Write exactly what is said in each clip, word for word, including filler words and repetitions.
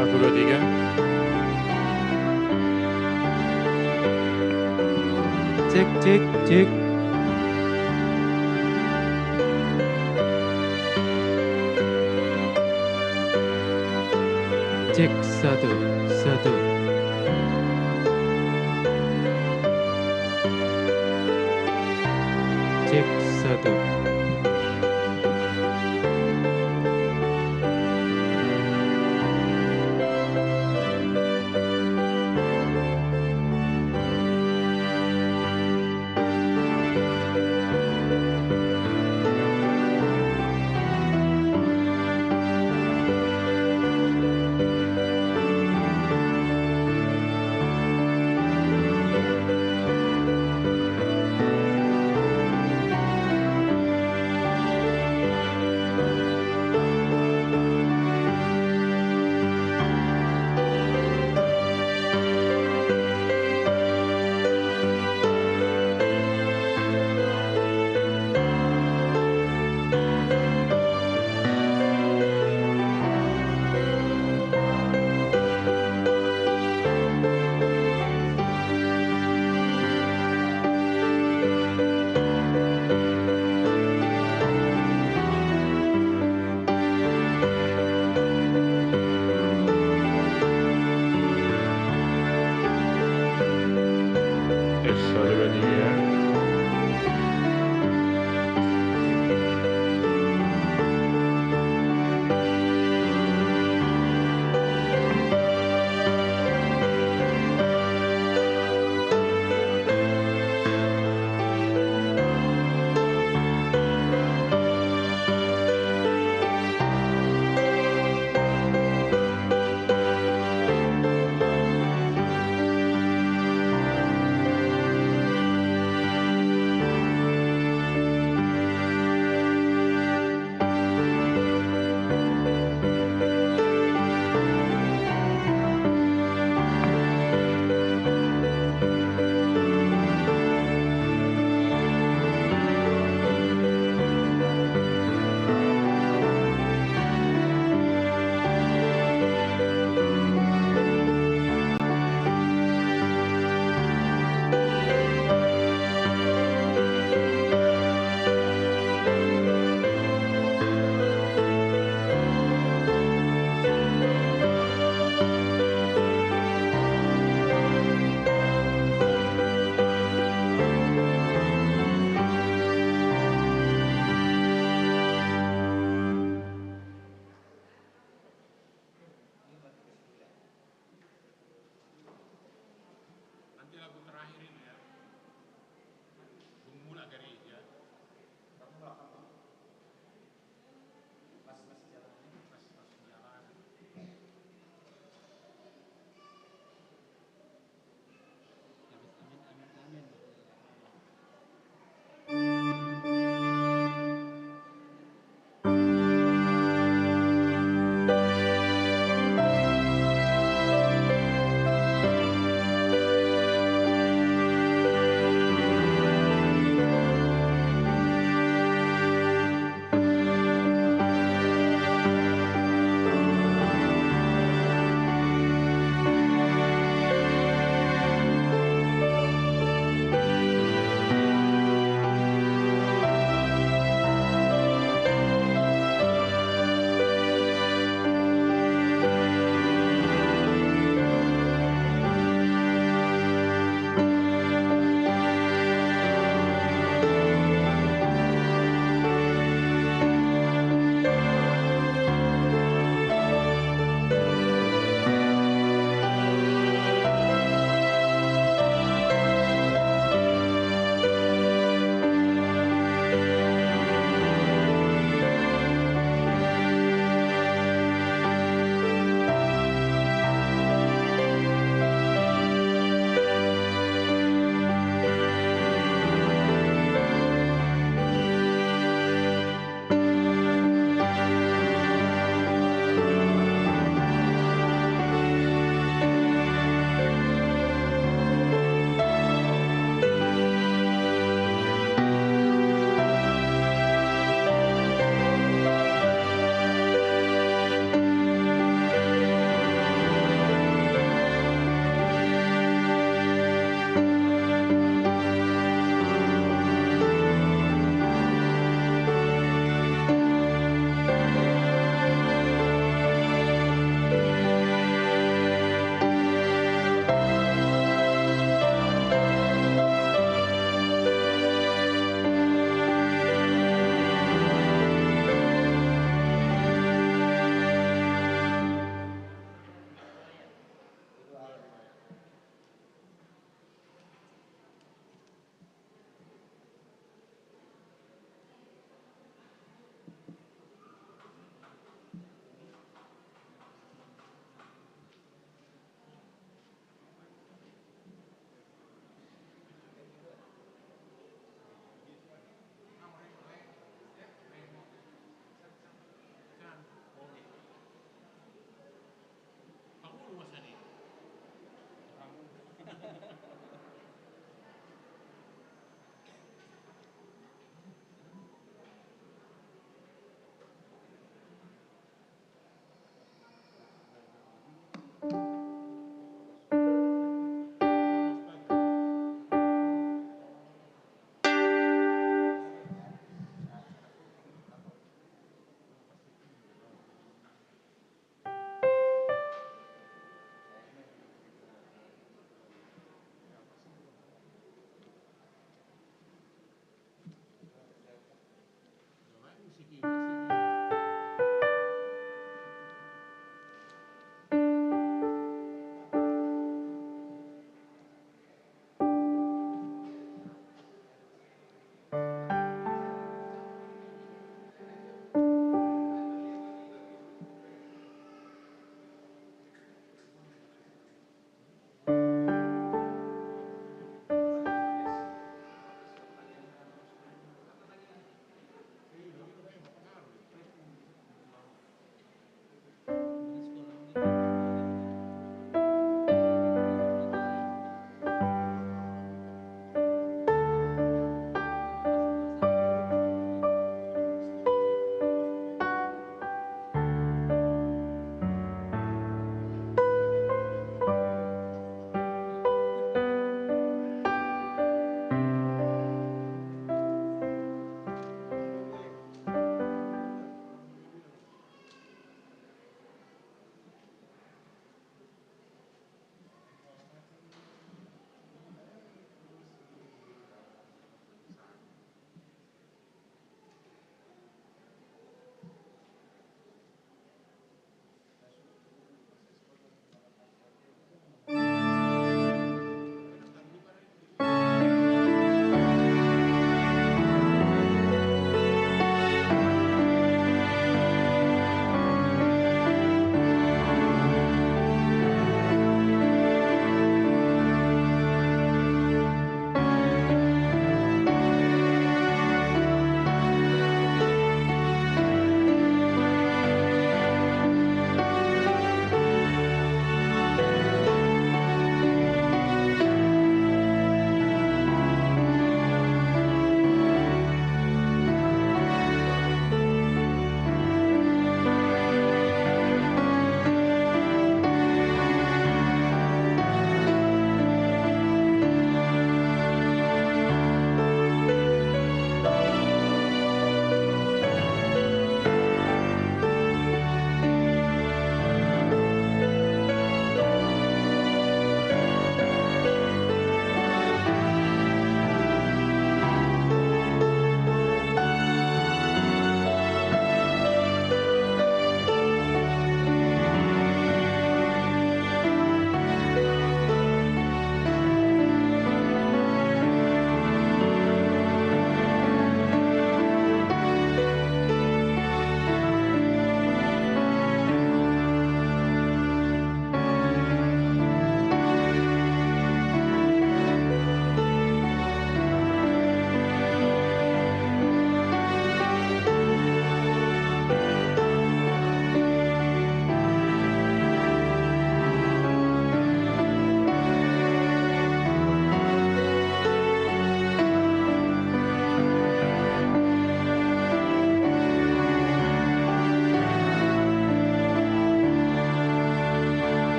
Satu, dua, tiga. Cek, cek, cek. Cek, satu, satu. Cek, satu.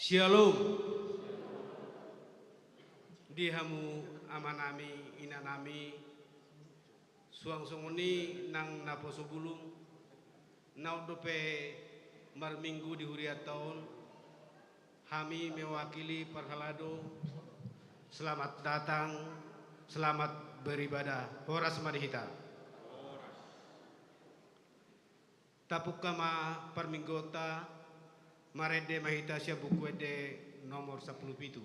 Syalom. Di hamu amanami, inanami, suang songon i nang naposo bulung, naung dope marminggu di hurianta on, hami mewakili parhalado, selamat datang, selamat beribadah. Horas ma di hita. Tapungka ma parmingguonta, marende ma hita sian Buku Ende nomor sampulu pitu.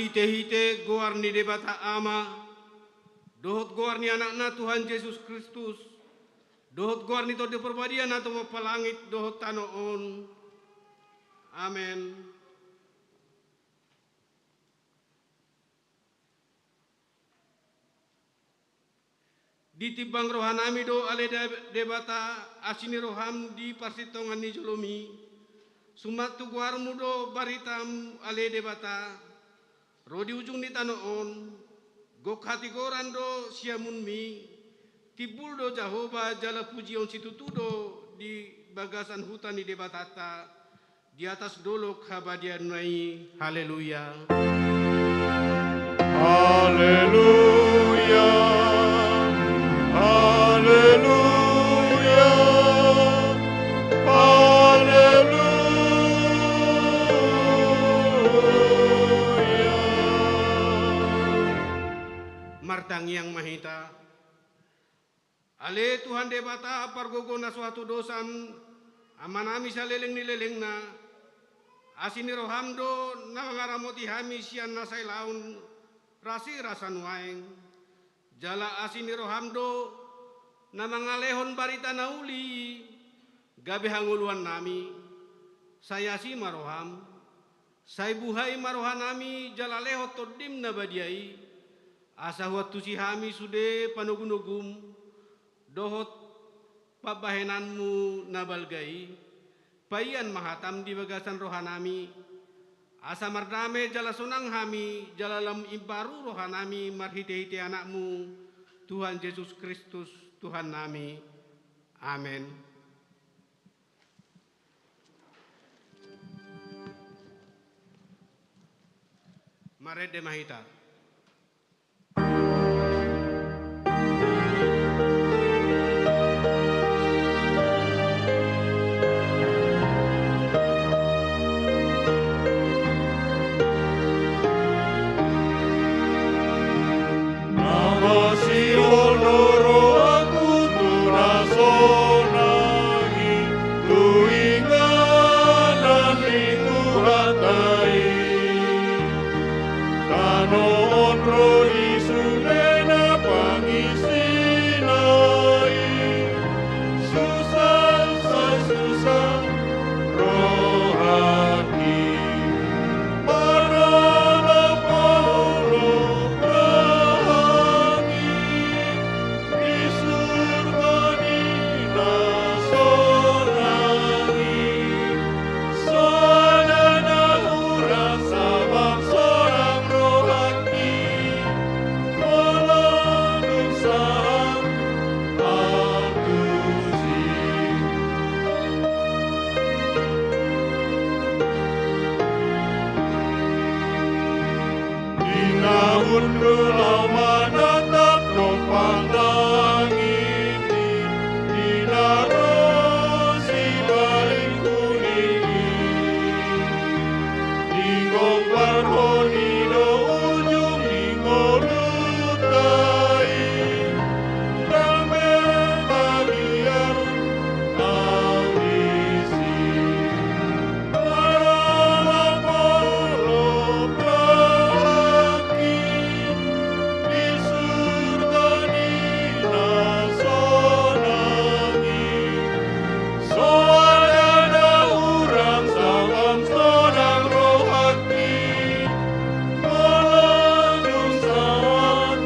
Marhitehite goar ni Debata Ama, dohot goar ni Anakna Tuhan Jesus Kristus, dohot goar ni Tondi Parbadia na tumompa langit dohot tano on. Amen. Ditimbang rohanami do ale De-, Debata, asi ni roham di parsintongan ni jolomi. Suman tu goarmu do baritam ale Debata, ro di ujung ni tano on. Gok hatigoran do siamunmi. Timbul do Jahowa jala pujion situtu do di bagasan huta ni Debatanta. Di atas dolok habadiaonna i. Haleluya. Haleluya. Haleluya. Haleluya. Martangiang ma hita. Ale Tuhan Debata, pargogo na so hatudosan, Amanami saleleng ni lelengna, asi ni roham do na mangaramoti hami sian na sailaon rasirasa nuaeng. Jala asi ni roham do na mangalehon barita na uli i gabe hangoluannami. Sai asi ma roham. Sai buhai ma rohanami jala lehon Tondim na badia i, asa huantusi hami sude panogunogum dohot pambahenanmu na balga i. Paian ma hatam di bagasan rohanami, asa mardame jala sonang hami jala lam imbaru rohanami marhitehite Anakmu, Tuhan Jesus Kristus, Tuhannami. Amen. Marende ma hita. Na masihol do rohangku tu na sonang i, tu inganan ni Tuhanta i. Tano on ro di sude na pangisina i. Susa, sai susa rohangki. Marolopolop rohangki di surgo ni na sonang i. Soada na hurang sabam sonang rohangki. Molo dung sahat ahu tusi. Di na hundul ahu manatap lompang langit i, di na ro sipaling kuning i. Di gombar hon i do ujung ni ngolunta i. Ndang be mabiar ahu disi. Marolopolop rohangki di surgo ni na sonang i. Soada na hurang sabam sonang rohangki. Molo dung sahat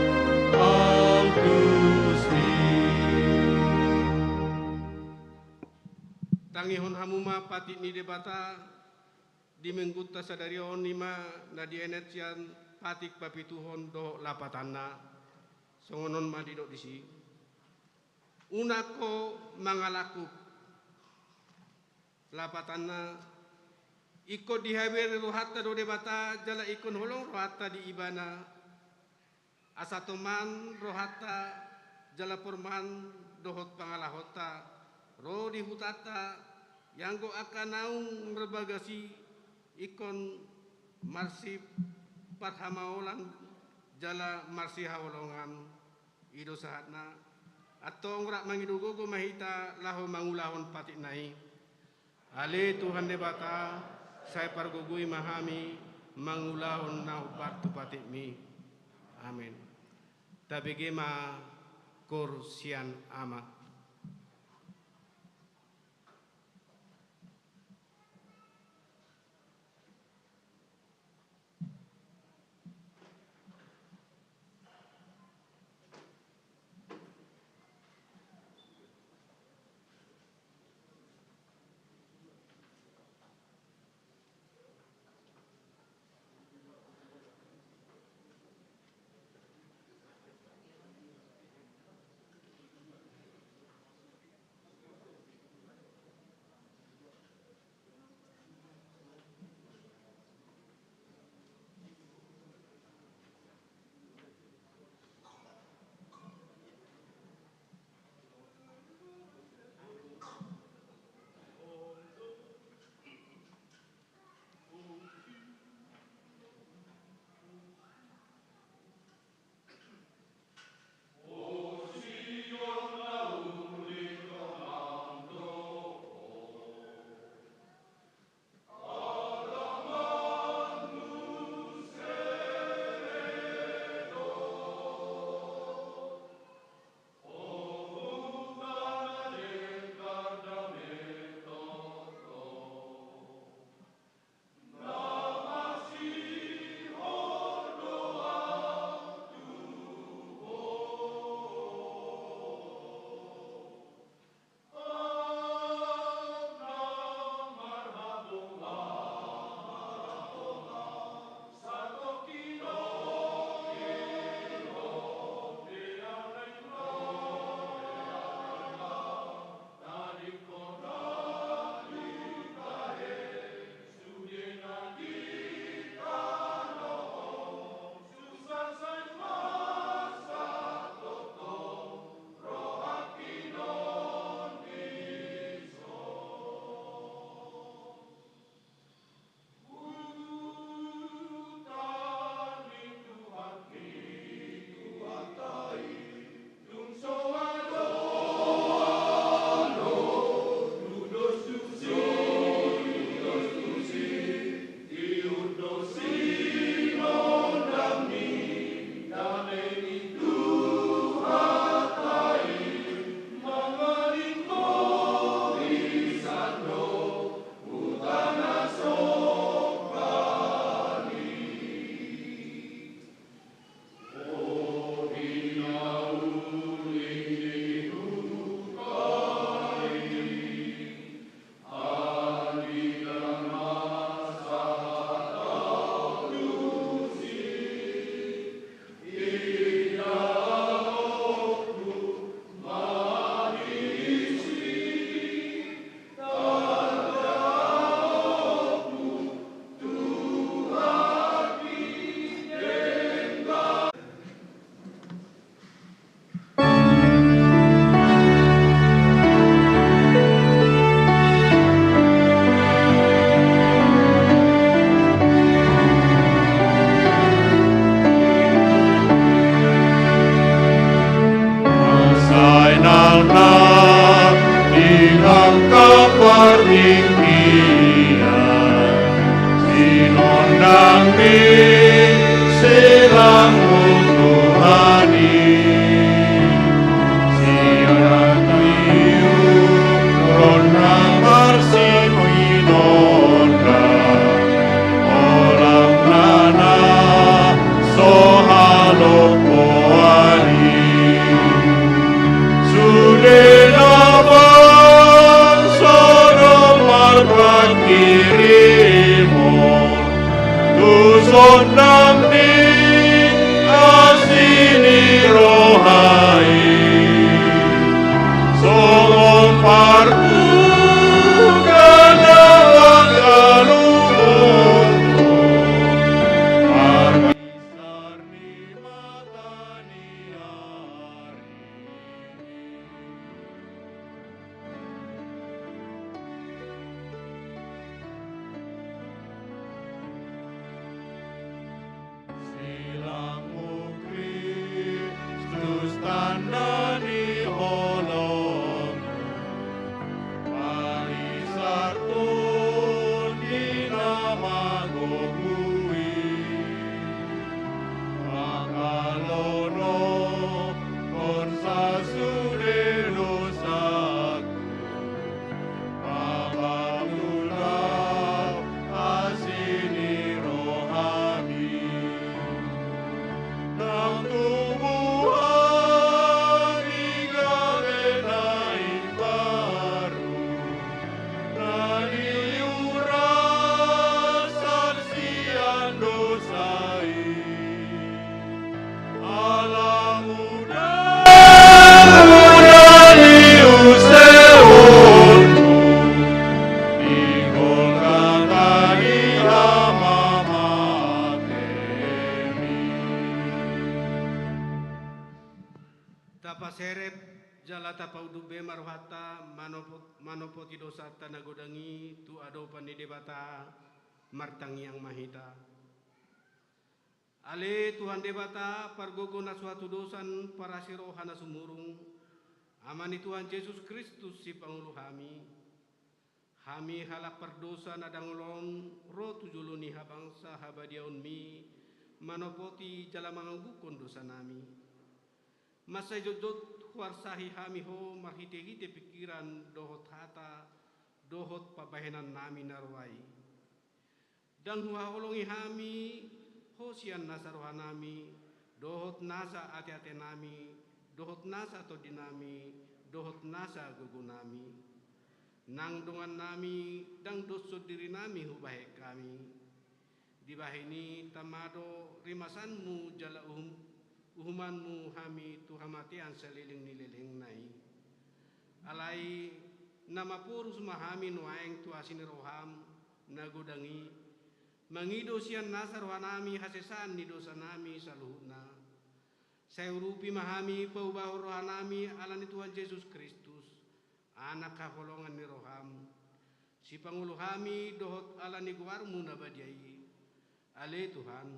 ahu tusi. Tangihon hamu ma patik ni Debata di Minggunta sadari on, i ma na dienet sian patik papituhon dohot lapatanna. Songon on ma didok disi. Unang ho mangalangkup. Lapatanna, ingkon dihabiri rohanta do Debata, jala ingkon holong rohanta di Ibana. Asa toman rohanta jala porman dohot pangalahonta ro di hutanta, ianggo angka naung marbagas i ingkon marsiparhamaolan jala marsihaholongan. I do sahatna. Antong rap mangido gogo ma hita laho mangulahon patikna i. Ale Tuhan Debata, sai pargogoi ma hami, mangulahon na hombar tu patikmi. Amen. Tabege ma koor sian Ama. Sai nang na di angka partingkian, sinondang ni silang Tuhan i. Sian na tiur ro nang marsininondang, olang na na so halomoan i. Sude na bangso do marpanghirimon tu sondang ni asi ni roha i. Songon parbuka na mangkaluhon marbinsar ni mata ni ari. Jala tapaunduk be ma rohanta manopot-, manopoti dosanta na godang i tu adopan ni Debata. Martangiang ma hita. Ale Tuhan Debata, pargogo na so hatudosan, parasi roha na sumurung, Ama ni Tuhan Jesus Kristus, sipangolu hami. Hami halak pardosa na dangol on ro tu jolo ni habangsa habadiaonmi, manopoti jala manganggungkon dosanami. Mansai jotjot huarsahi hami Ho marhitehite pingkiran dohot hata dohot pambahenannami na roa i. Ndang huhaholongi hami Ho sian nasa rohanami, dohot nasa ateatenami, dohot nasa tondinami, dohot nasa gogonami. Nang dongannami ndang doshon dirinami hubahen hami. Dibahen i tama do rimasanmu jala uhum-, uhumanmu hami tu hamatean saleleng ni lelengna i. Alai na maporus ma hami nuaeng tu asi ni roham na godang i, mangido sian nasa rohanami hasesaan ni dosanami saluhutna. Sai urupi ma hami paubahon rohanami ala ni Tuhan Jesus Kristus, Anak haholongan ni roham, sipangolu hami dohot ala ni goarmu na badia i. Ale Tuhan,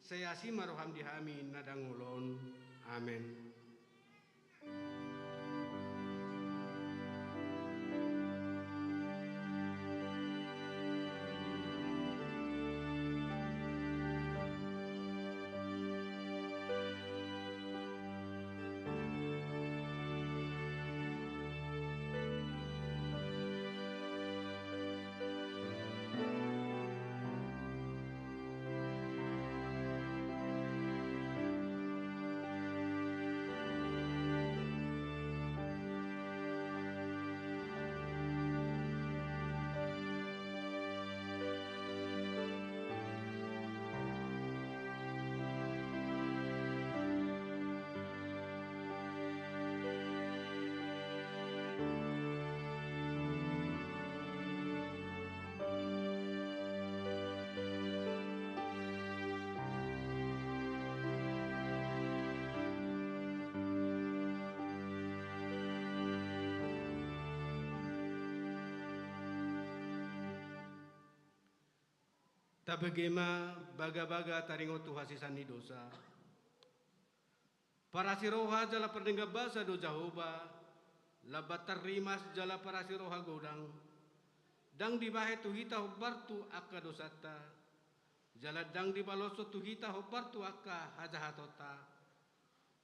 sai asi ma roham di hami na dangol on. Amen. Tabege ma bagabaga taringot tu hasesaan ni dosa. Parasi roha jala pardenggan basa do Jahowa, lambat tarrimas jala parasi roha godang. Ndang dibahen tu hita hombar tu angka dosanta, jala ndang dibaloshon tu hita hombar tu angka hajahatonta.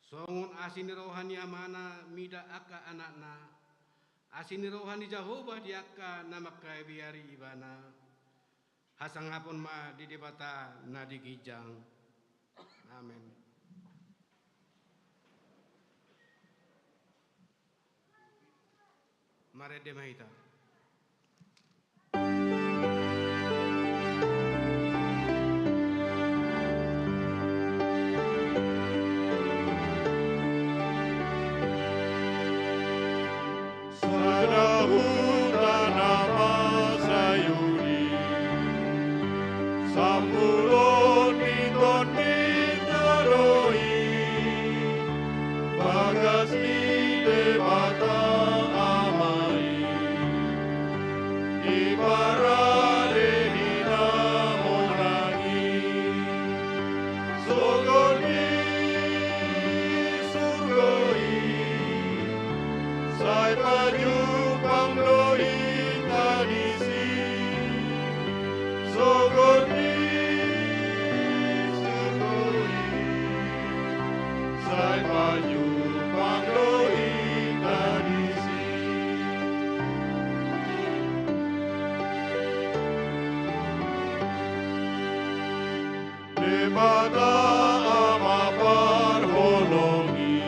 Songon asi ni roha ni Amana mida angka anakna, asi ni roha ni Jahowa di angka na mangkabiari Ibana. Hasangapon ma di Debata na di ginjang. Amen. Marende ma hita. Sada huta na masayuri, sampulon ni tondi na ro i, bagas ni Debata Ama i, diparade ni na monang i. Sogot di surgo i, sai pajumpang do hita disi. Sogot di surgo i, sai pajumpang do hita disi. Debata Ama parholongi,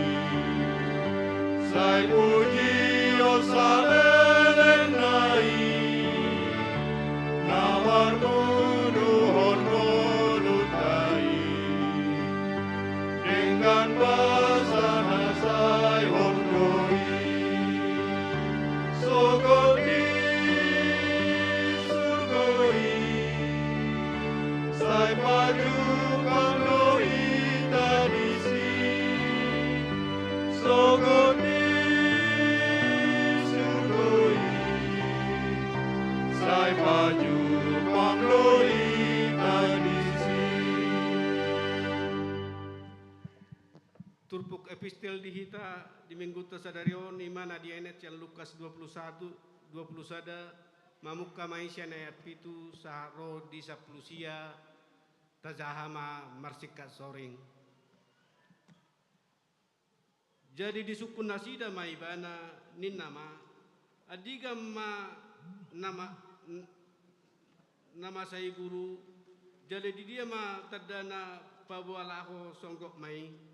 sai pujion saleleng na i, na marmuduhon ngolunta i, denggan basa na sai hot do i. Sogot di surgo i, sai pajumpang do Epistel di hita di minggunta sadari on, i ma na dienet sian Lukas dua pulu sada, dua pulu sada, mamungka ma i sian ayat pitu sahat ro di sampulu sia, tajaha ma marsingkat soring. Jadi disungkun nasida ma ibana, ninna ma: Andigan ma na ma-, n-, na masa i Guru, jala di dia ma tandana paboa laho songgop ma i?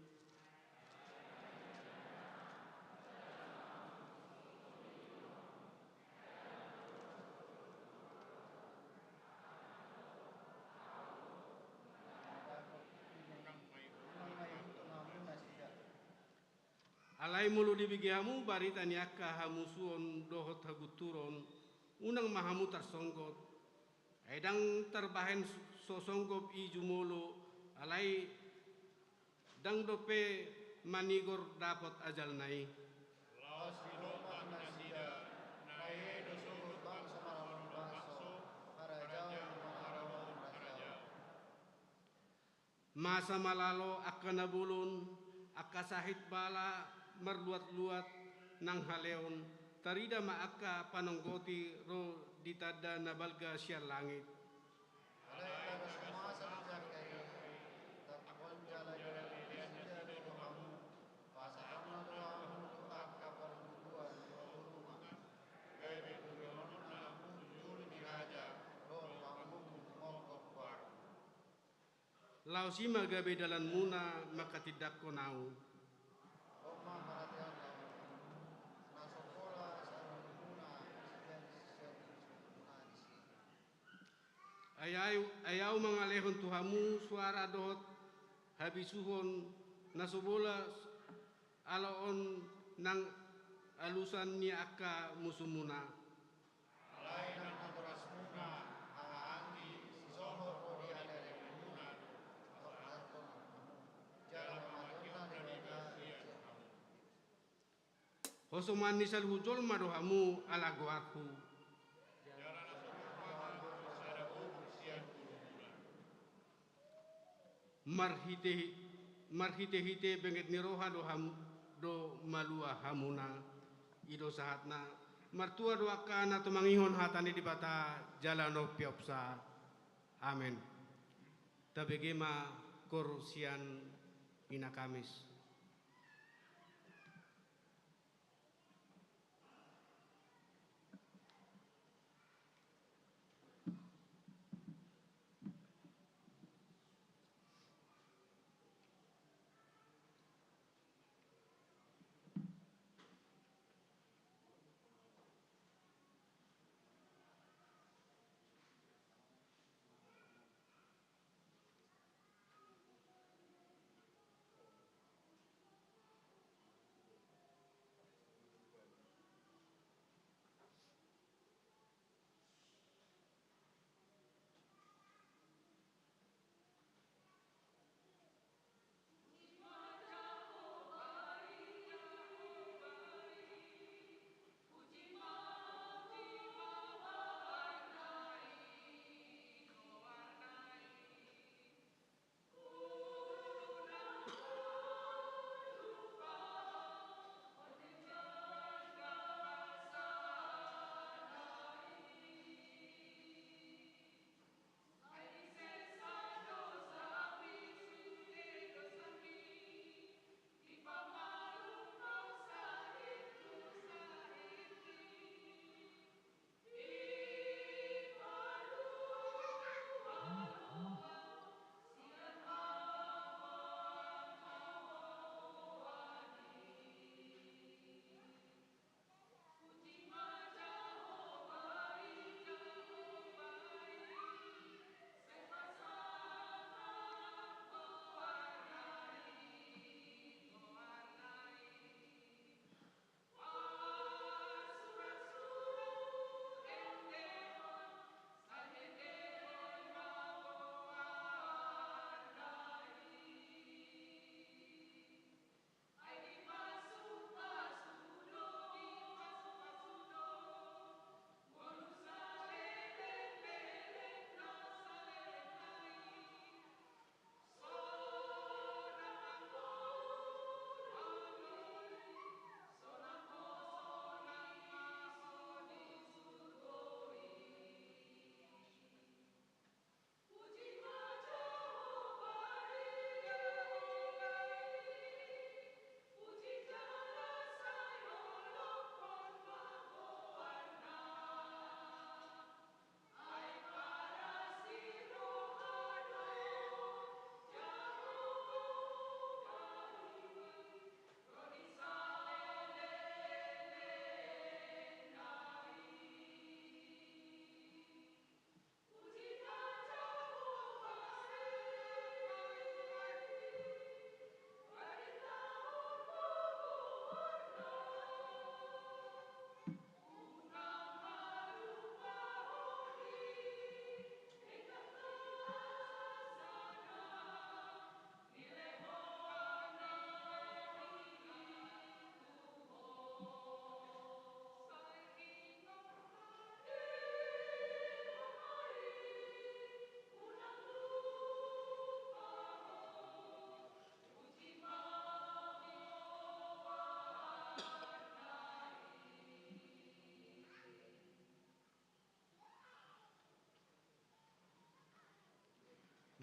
Alai molo dibege hamu barita ni angka hamusuon dohot hagunturon, unang ma hamu tarsonggot. Ai ndang tarbahen so songgop i jumolo, alai ndang dope manigor dapot ajalna i. Laos dilomak nasida, na i do songgop bangso maralohon bangso, harajaon maralohon harajaon. Masa ma lalo angka na bolon, angka sahit bala marluat-luat nang haleon, tarida ma angka panonggot i ro di tanda na balga sian langit. Alai bagas masa di angka i, tampukon jala jala di nasida do hamu, pasahatna do hamu tu angka parburuan di rumah. Gabe bulihononna hamu tu julu ni raja, dohot pangulumi monggok goarna. Laos i ma gabe dalanmuna manghatindanghon ahu. On ma haratean laho, na so pola saluhutmuna sian, sian, sian, sian, sian, sian. Ai ahu, ai ahu mangalehon tu hamu suara dohot habisuhon na so pola alo on nang alusan ni angka musumuna. Alai nang natorasmuna, hahaanggi, sisohot ro di alealemuna, papaharhon hamu, jala pamateonna Debata sian hamu. Hosoman ni saluhut jolma do hamu ala goarhu. Jala na so pola hamu sada bobur sian bulumuna. Marhite, marhitehite benget ni roha do hamu, do malua hamuna. I do sahatna. Martua do angka na tumangihon hata ni Debata jala na umpeopsa. Amen. Tabege ma koor sian Ina Kamis.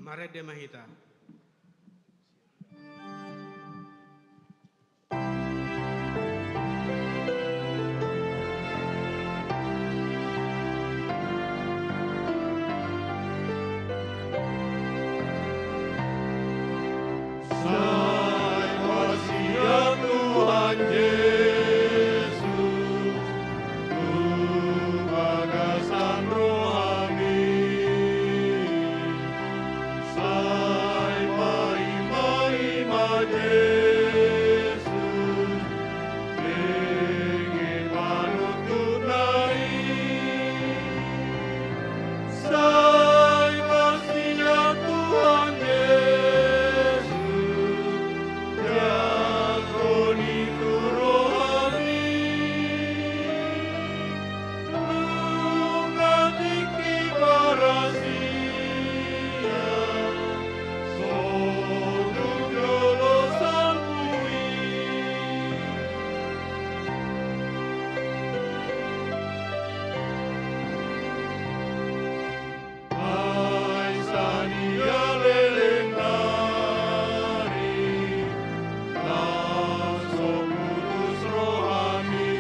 Marende ma hita. Sai pasian Tuhan Jesus tu bagasan rohami. Sai paima-ima Jesus nang di panutunna i. Sai pasian Tuhan Jesus diakoni tu rohami. Nunga tingki parasian, so tung jolo salpu i. Ai sadia leleng nari, laos so putus rohami.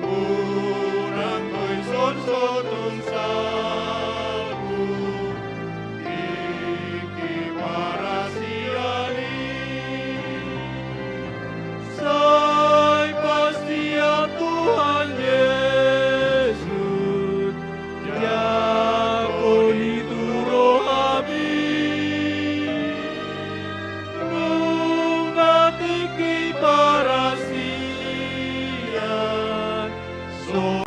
Unang tung dison so tung salpu tingki parasian i. Sai pasian Tuhan Jesus diakoni tu rohami. Nunga tingki parasian, so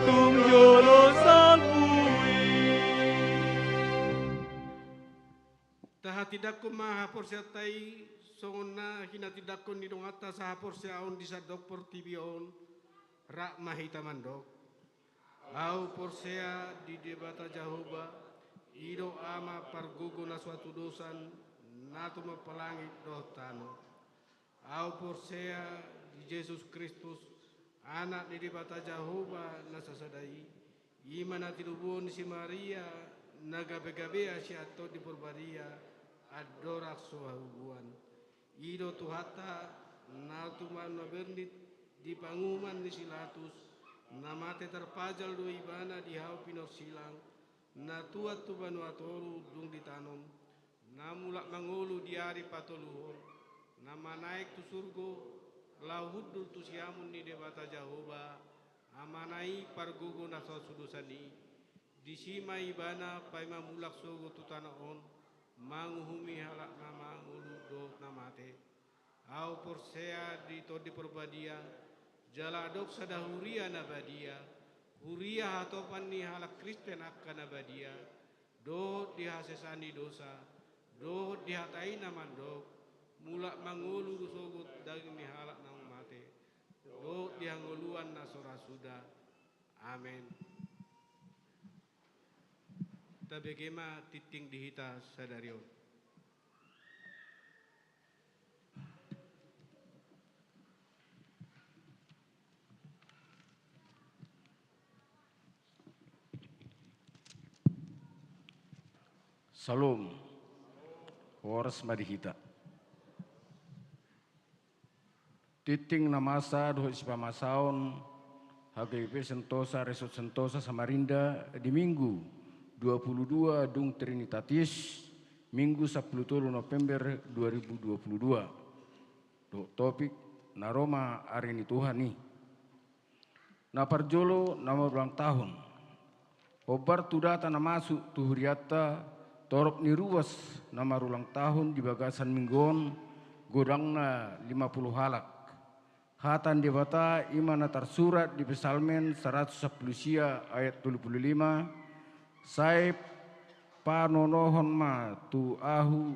tung jolo salpu i. Tahatindangkon ma haporseaonta i songon na hinatindangkon ni donganta sahaporseaon di sandok portibi on, rap ma hita mandok. Ahu porsea di Debata Jahowa, i do Ama pargogo na so hatudosan, na tumompa langit dohot tano. Ahu porsea di Jesus Kristus, Anak ni Debata Jahowa na sasada i, i ma na tinubuhon ni si Maria, na gabe-gabean sian Tondi Parbadia, andorang so habubuhan. I do Tuhanta, na tumau na bernit di panguhuman ni si Pilatus, na mate tarpajal do Ibana di hau pinorsilang, na tuat tu banua toru dung ditanom, na mulak mangolu di ari patoluhon, na manaek tu surgo, laho hundul tu siamun ni Debata Jahowa, Amana i pargogo na so hatudosan i. Disi ma Ibana paima mulak sogot tu tano on, manguhumi halak na mangolu dohot na mate. Ahu porsea di Tondi Parbadia, jala adong sada huria na badia, huria hatopan ni halak Kristen angka na badia, dohot di hasesaan ni dosa, dohot di hata i na mandok, mulak mangolu do sogot daging ni halak naung mate, dohot di hangoluan na so ra suda. Amen. Tabege ma tingting di hita sadari on. Syalom. Horas ma di hita. Tingting na masa dohot sipamasaon H K B P Sentosa Resort Sentosa Samarinda di Minggu dua puluh dua dung Trinitatis, Minggu sampulu tolu November dua ribu dua puluh dua. Dohot topik: Na ro ma ari ni Tuhan i. Na parjolo, na marulang tahun. Hombar tu data na masuk tu hurianta, torop ni ruas na marulang tahun di bagasan minggu on godangna lima puluh halak. Hata ni Debata i ma na tarsurat di Psalmen saratus sampulu sia ayat tolu puluh lima: Sai panonohon ma tu ahu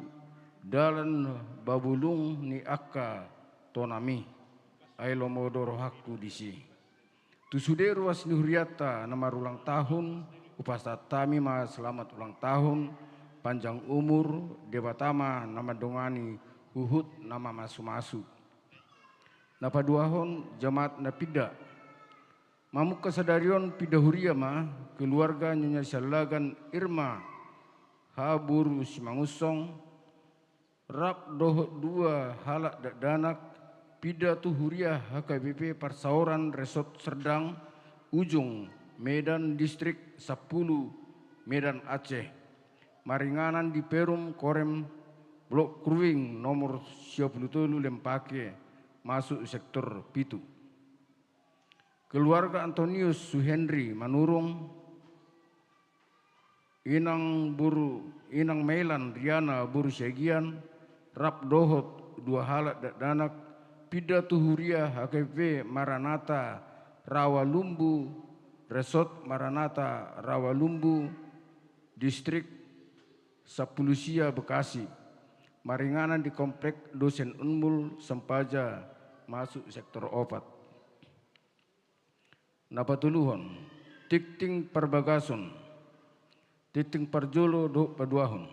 dalan babulung ni angka tonami, ai lomo do rohangku disi. Tu sude ruas ni hurianta na marulang tahun, hupasahat hami ma selamat ulang tahun, panjang umur, Debata ma na mandongani huhut na mamasumasu. Na paduahon, jamaat na pinda. Mamungka sadari on pinda huria ma keluarga Nyonya Siallagan Irma H boru Simangunsong, rap dohot dua halak dakdanak, pinda tu huria H K B P Parsaoran Resort Serdang, Ujung, Medan, Distrik sampulu, Medan, Aceh. Maringanan di Perum Korem, Blok Kruing nomor sia pulu tolu Lempake, masuk sektor pitu. Keluarga Antonius Suhenry Manurung, inang boru, inang Melan Riana boru Siagian, rap dohot dua halak dakdanak, pinda tu huria H K B P Maranatha Rawalumbu, Resort Maranatha Rawalumbu, Distrik sampulu sia Bekasi. Maringanan di Komplek Dosen Unmul Sempaja, masuk sektor opat. Na patoluhon, tingting parbagason, tingting parjolo dohot paduahon.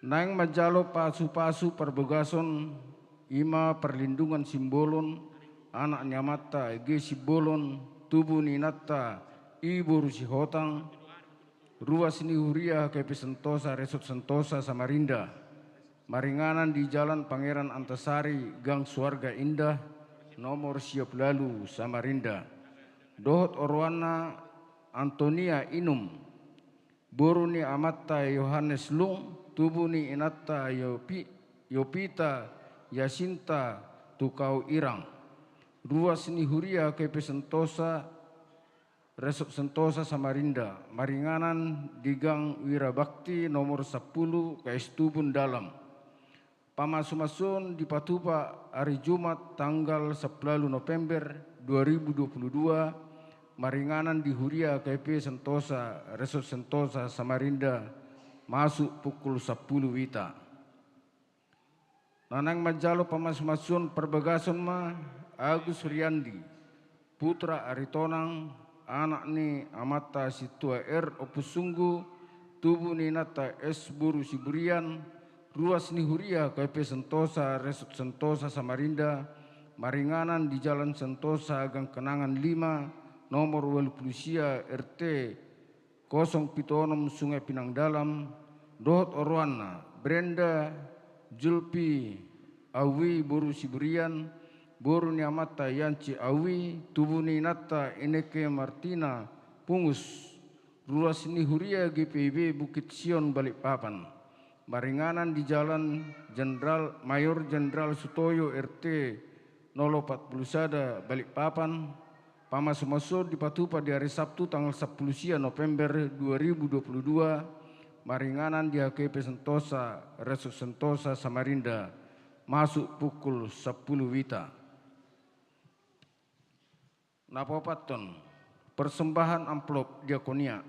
Naeng manjalo pasupasu parbagason, i ma Parlindungan Simbolon, anak ni amanta G Simbolon, tubu ni inanta I boru Sihotang, ruas ni huria H K B P Sentosa, Resort Sentosa, Samarinda. Maringanan di Jalan Pangeran Antasari, Gang Suarga Indah, nomor sia pulu ualu, Samarinda. Dohot oroanna Antonia Inum, boru ni amanta Yohanes Lung, tubu ni inanta Yopi-, Yopita Yasinta, Tukau Irang. Ruas ni huria H K B P Sentosa, Resort Sentosa, Samarinda, maringanan di Gang Wirabakti nomor sampulu, K S Tubun Dalam. Pamasumasuon dipatupa ari Jumat tanggal sampulu ualu November dua ribu dua puluh dua, maringanan di huria H K B P Sentosa, Resort Sentosa, Samarinda, masuk pukul sampulu wita. Na naeng manjalo pamasumasuon parbagason ma Agus Riandi, putra Aritonang, anak ni amanta Sintua R Ompusunggu, tubu ni inanta S boru Siburian, ruas ni huria H K B P Sentosa, Resort Sentosa, Samarinda, maringanan di Jalan Sentosa, Gang Kenangan lima, nomor ualu pulu sia, R T kosong pitu onom, Sungai Pinang Dalam, dohot oroanna, Brenda Julpi Awi boru Siburian, boru ni amanta Yanci Awi, tubu ni inanta Ineke Martina Pungus, ruas ni huria G P I B Bukit Sion Balikpapan. Maringanan di Jalan Jenderal, Mayor Jenderal Sutoyo, R T nol opat pulu sada, Balikpapan. Pamasumasuon dipatupa di ari Sabtu tanggal sampulu sia November dua ribu dua puluh dua, maringanan di H K B P Sentosa, Resort Sentosa, Samarinda, masuk pukul sampulu wita. Na paopathon, persembahan amplop diakonia.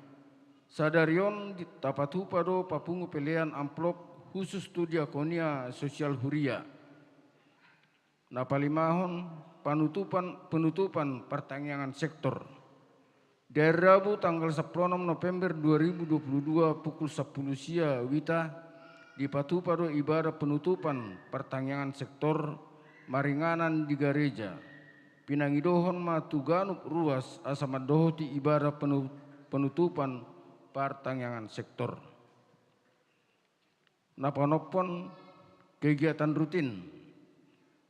Sadari on di-, tapatupa do papungu pelean amplop khusus tu diakonia sosial huria. Na palimahon, panutupan, penutupan partangiangan sektor. Di ari Rabu tanggal sampulu onom November dua ribu dua puluh dua pukul sampulu sia wita, dipatupa do ibadah penutupan partangiangan sektor maringanan di gareja. Pinangidohon ma tu ganup ruas asa mandohoti ibadah penu-, penutupan partangiangan sektor. Na paonomhon, kegiatan rutin.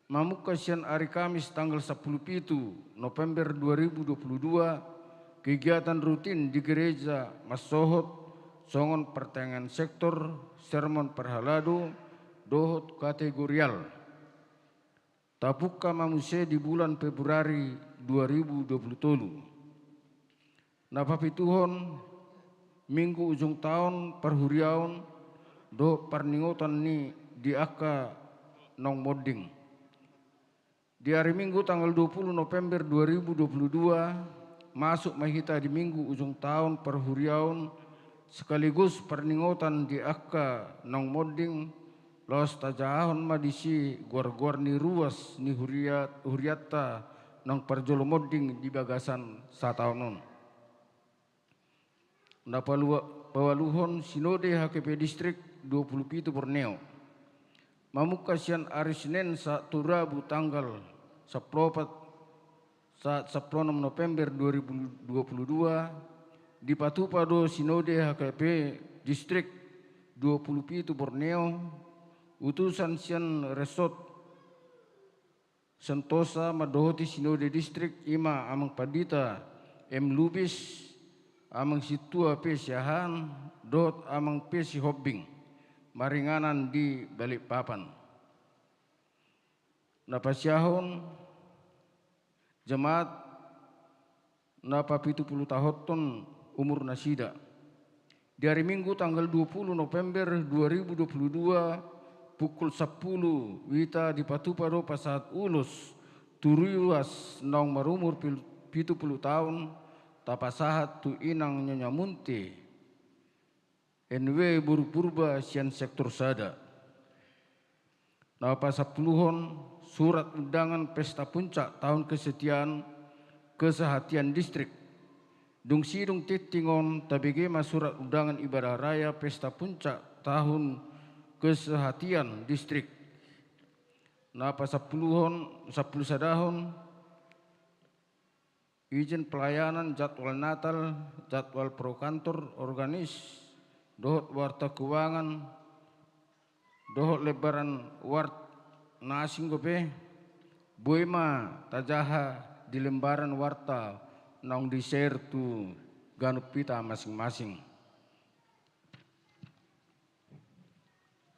Mamungka sian ari Kamis tanggal sampulu pitu November dua ribu dua puluh dua, kegiatan rutin di gereja mansohot songon partangiangan sektor, sermon parhalado, dohot kategorial. Tapungka ma muse di bulan Februari dua ribu dua puluh tolu. Na papituhon, minggu ujung taon parhuriaon dohot parningotan ni di angka naung monding. Di ari Minggu tanggal dua puluh November dua ribu dua puluh dua, masuk ma hita di minggu ujung taon parhuriaon sekaligus parningotan di angka naung monding, laos tajahahon ma disi goar-goar ni ruas ni huria-, hurianta naung parjolo monding di bagasan sataon on. Na palua-, paualuhon, Sinode H K P Distrik dua puluh pitu Borneo. Mamungka sian ari Senen sahat tu Rabu tanggal sampulu opat sahat sampulu onom November dua ribu dua puluh dua, dipatupa do Sinode H K P Distrik dua puluh pitu Borneo, utusan sian Resort Sentosa mandohoti Sinode Distrik, i ma Amang Pandita M Lubis, Amang Sintua P Siahaan, dohot Amang P Sihombing, maringanan di Balikpapan. Na pasiahon jemaat na papitupulutahonhon umur nasida. Di ari Minggu tanggal dua puluh November dua ribu dua puluh dua, pukul sampulu wita dipatupa do pasahat ulos tu ruas naung marumur pil-, pitu pulu taon, tapasahat tu inang Nyonya Munte, N W boru Purba sian sektor sada. Na pasampuluhon, surat undangan pesta puncak tahun kesetiaan kesehatian distrik. Dung sidung tinting on, tabege ma surat undangan ibadah raya pesta puncak tahun kesehatian distrik. Na pasampuluhon, sampulu sadahon, izin pelayanan, jadwal Natal, jadwal pro kantor, organis, dohot warta keuangan, dohot lembaran warta na asing dope, boi ma tajaha di lembaran warta naung di-share tu ganup hita masing-masing.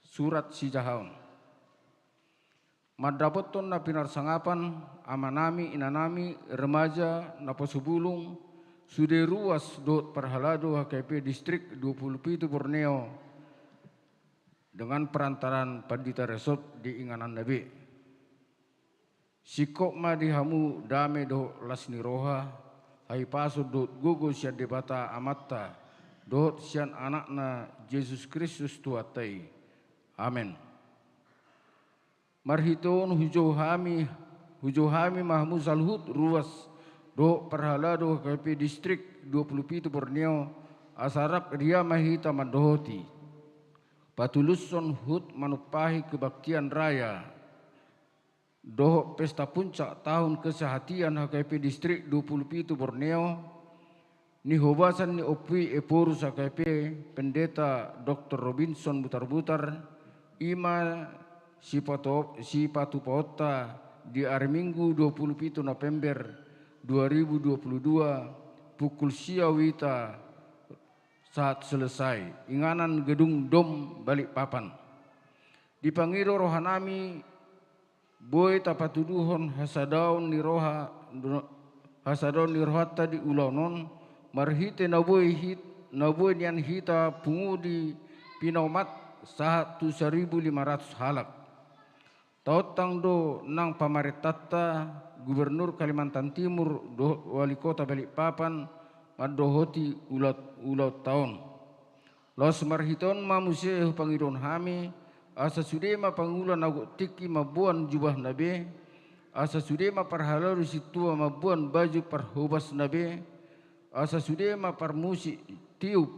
Surat sijahaon. Mandapothon na pinarsangapan, amanami, inanami, remaja, naposobulung, sude ruas dohot parhalado H K P Distrik dua puluh pitu Borneo, dengan perantaran Pandita Resort di ingananna be. Singkop ma di hamu dame dohot las ni roha, hahipason dohot gogo sian Debata Amanta, dohot sian Anakna Jesus Kristus Tuhanta i. Amen. Marhite on hujou hami, hujou hami ma hamu saluhut ruas dohot parhalado H K P Distrik dua puluh pitu Borneo, asa rap ria ma hita mandohoti. Patulushon huhut manumpahi kebaktian raya dohot pesta puncak tahun kesehatian H K P Distrik dua puluh pitu Borneo, nihobasan ni Ompu i Ephorus H K P, Pendeta Doktor Robinson Butarbutar, i ma sipato-, sipatupaonta di ari Minggu dua puluh pitu November dua ribu dua puluh dua, pukul sia wita sahat selesai, inganan Gedung DOM Balikpapan. Dipangido rohanami, boi tapatuduhon hasadaon ni roha, hasadaon ni rohanta di ulaon on, marhite na boi hit-, na boi nian hita pungu di pinaomat sahat tu saribu lima ratus halak. Taontang do nang pamarentanta, Gubernur Kalimantan Timur dohot Wali Kota Balikpapan mandohoti ulaon, ulaonta on. Laos marhite on ma muse hupangidohon hami, asa sude ma pangula na gok tingki mamboan jubahna be, asa sude ma parhalado sintua mamboan baju parhobasna be, asa sude ma parmusik tiup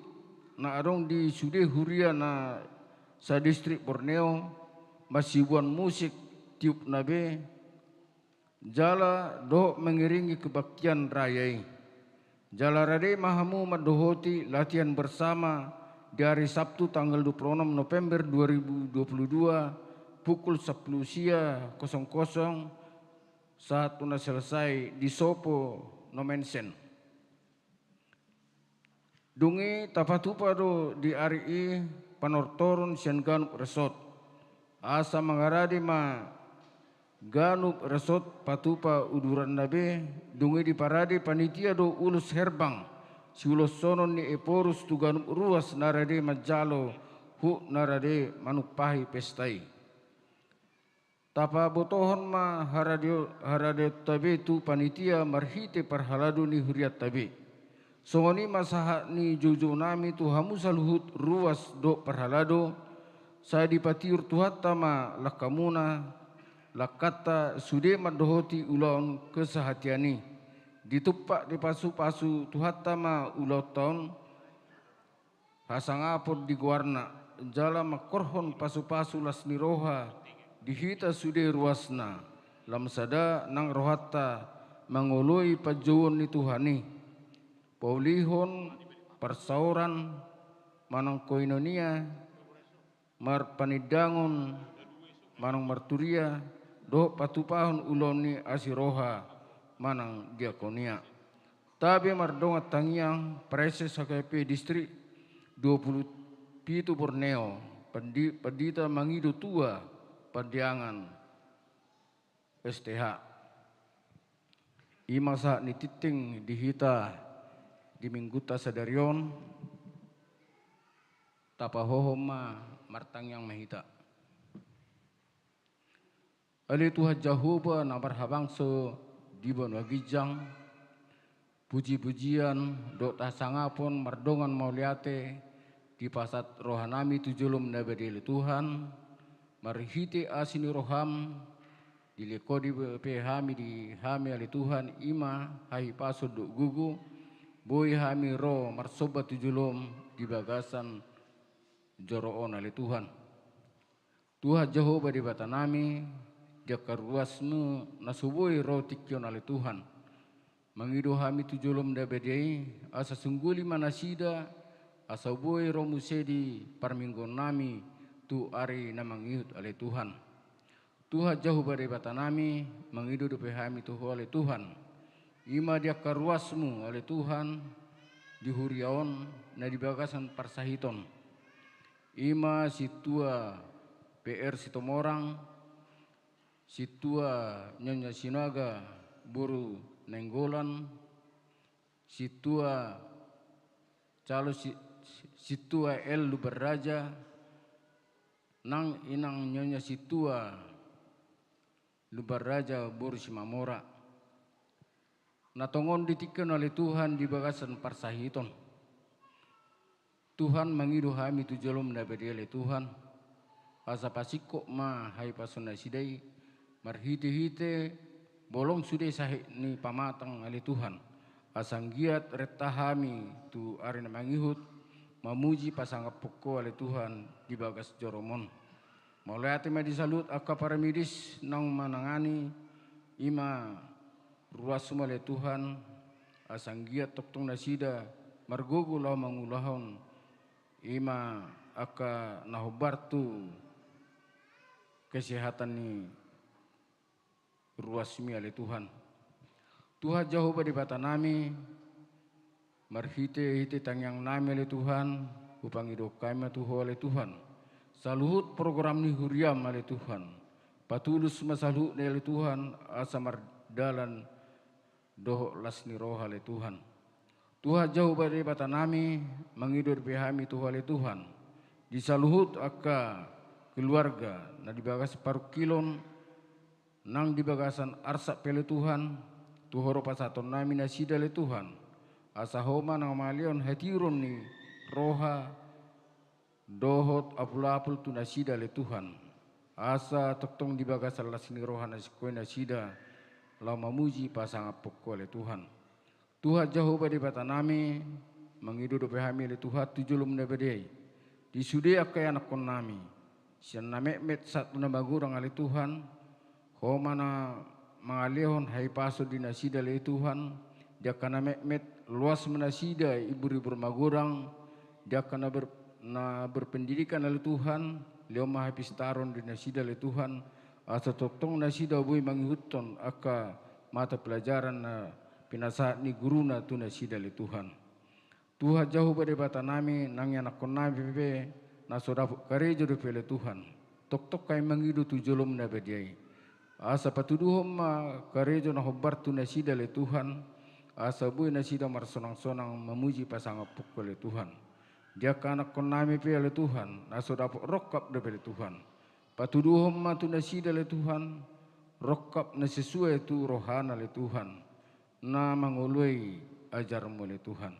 na adong di sude huria na sadistrik Borneo masiboan musik tiupna be, jala dohot mengiringi kebaktian raya i. Jala rade ma hamu mandohoti latihan bersama di ari Sabtu tanggal dua puluh onom November dua ribu dua puluh dua, pukul sampulu sia kosong kosong, sahat tu na selesai di Sopo Nommensen. Dung i tapatupa do di ari i panortoron sian ganup resort. Asa mangarade ma ganup resort patupa uduranna be, dung i diparade panitia do ulos herbang siuloshonon ni Ephorus tu ganup ruas na rade manjalo, huhut na rade manumpahi pesta i. Tapabotohon ma haradio-, haradeonta be tu panitia marhite parhalado ni hurianta be. Songon i ma sahat ni joujounami tu hamu saluhut ruas dohot parhalado, sai dipatiur Tuhanta ma langkamuna, langkanta sude mandohoti ulaon kesehatian i. Ditumpak dipasupasu Tuhanta ma ulaonta on, hasangapon di goarna, jala mangkorhon pasupasu las ni roha di hita sude ruasna, lam sada nang rohanta mangoloi panjouon ni Tuhan i, paulihon parsaoran manang koinonia, marpanindangon manang marturia, dohot patupahon ulaon ni asi roha manang diakonia. Tabe mardongan tangiang, praeses H K P Distrik dua puluh pitu Borneo, pandi-, pandita mangido tua Pandiangan S T H. I ma sahat ni tingting di hita di minggunta sadari on, tapahohom ma, martangiang ma hita. Ale Tuhan Jahowa na marhabangso di banua ginjang, puji-pujian dohot hasangapon mardongan mauliate dipasahat rohanami tu jolom na badia ale Tuhan, marhite asi ni roham, dilehon Ho dope hami di hami ale Tuhan, i ma hahipason dohot gogo, boi hami ro marsomba tu jolom di bagasan joro on ale Tuhan. Tuhan Jahowa Debatanami, di angka ruasmu na so boi ro tingki on ale Tuhan. Mangido hami tu jolom na badia i, asa sungguli ma nasida, asa boi ro muse di parmingguonnami tu ari na mangihut ale Tuhan. Tuhan Jahowa Debatanami, mangido dope hami tu Ho ale Tuhan. I ma di angka ruasmu ale Tuhan, di huria on na di bagasan parsahiton. I ma sintua P R Sitomorang, sintua Nyonya Sinaga boru Nainggolan, sintua calo si-, sintua L Lumbanraja, nang inang Nyonya sintua Lumbanraja boru Simamora. Na tongon di tingki on ale Tuhan di bagasan parsahiton. Tuhan, mangido hami tu jolom na badia ale Tuhan, asa pasingkop ma hahipason nasida i, marhite-hite bolong sude sahit ni pamatang ale Tuhan, asa anggiat renta hami tu ari na mangihut, mamuji pasangaphon Ho ale Tuhan di bagas jorom on. Mauliate ma di saluhut angka paramedis naung manangani, i ma ruasmu ale Tuhan, asa anggiat tongtong nasida margogo laho mangulahon, i ma angka na hombar tu kesehatan ni ruasmi ale Tuhan. Tuhan Jahowa Debatanami, marhite-hite tangiangnami ale Tuhan, hupangido hami ma tu Ho ale Tuhan. Saluhut program ni huriam ale Tuhan. Patulus ma saluhutna ale Tuhan, asa mardalan dohot las ni roha ale Tuhan. Tuhan Jahowa Debatanami, mangido dope hami tu Ho ale Tuhan. Di saluhut angka keluarga na di bagas parungkilon, nang di bagasan arsak pe ale Tuhan, tu Ho do pasahatonnami nasida ale Tuhan. Asa Ho ma na mangalehon hatiuron ni roha dohot apul-apul tu nasida ale Tuhan. Asa tongtong di bagasan las ni roha na singkop i nasida, laho mamuji pasangaphon Ho ale Tuhan. Tuhan Jahowa Debatanami, mangido dope hami ale Tuhan tu jolom na badia i. Di sude angka ianakkonnami, sian na metmet sahat tu na magodang ale Tuhan, Ho ma na mangalehon hahipason di nasida ale Tuhan, di angka na metmet loas ma nasida ibur-ibur magodang, di angka na ber-, na berpendidikan ale Tuhan, lehon ma hapistaron di nasida ale Tuhan, asa tongtong nasida boi mangihuthon angka mata pelajaran na pinasahat ni guruna tu nasida ale Tuhan. Tuhan Jahowa Debatanami, nang ianakkonnami pe na so dapot karejo dope ale Tuhan. Tongtong hami mangido tu jolom na badia i. Asa patuduhon ma karejo na hombar tu nasida ale Tuhan, asa boi nasida marsonang-sonang mamuji pasangaphon Ho ale Tuhan. Di angka anakkonnami pe ale Tuhan, na so dapot rongkap dope ale Tuhan. Patuduhon ma tu nasida ale Tuhan, rongkap na sesuai tu rohana ale Tuhan, na mangoloi ajarmu ale Tuhan.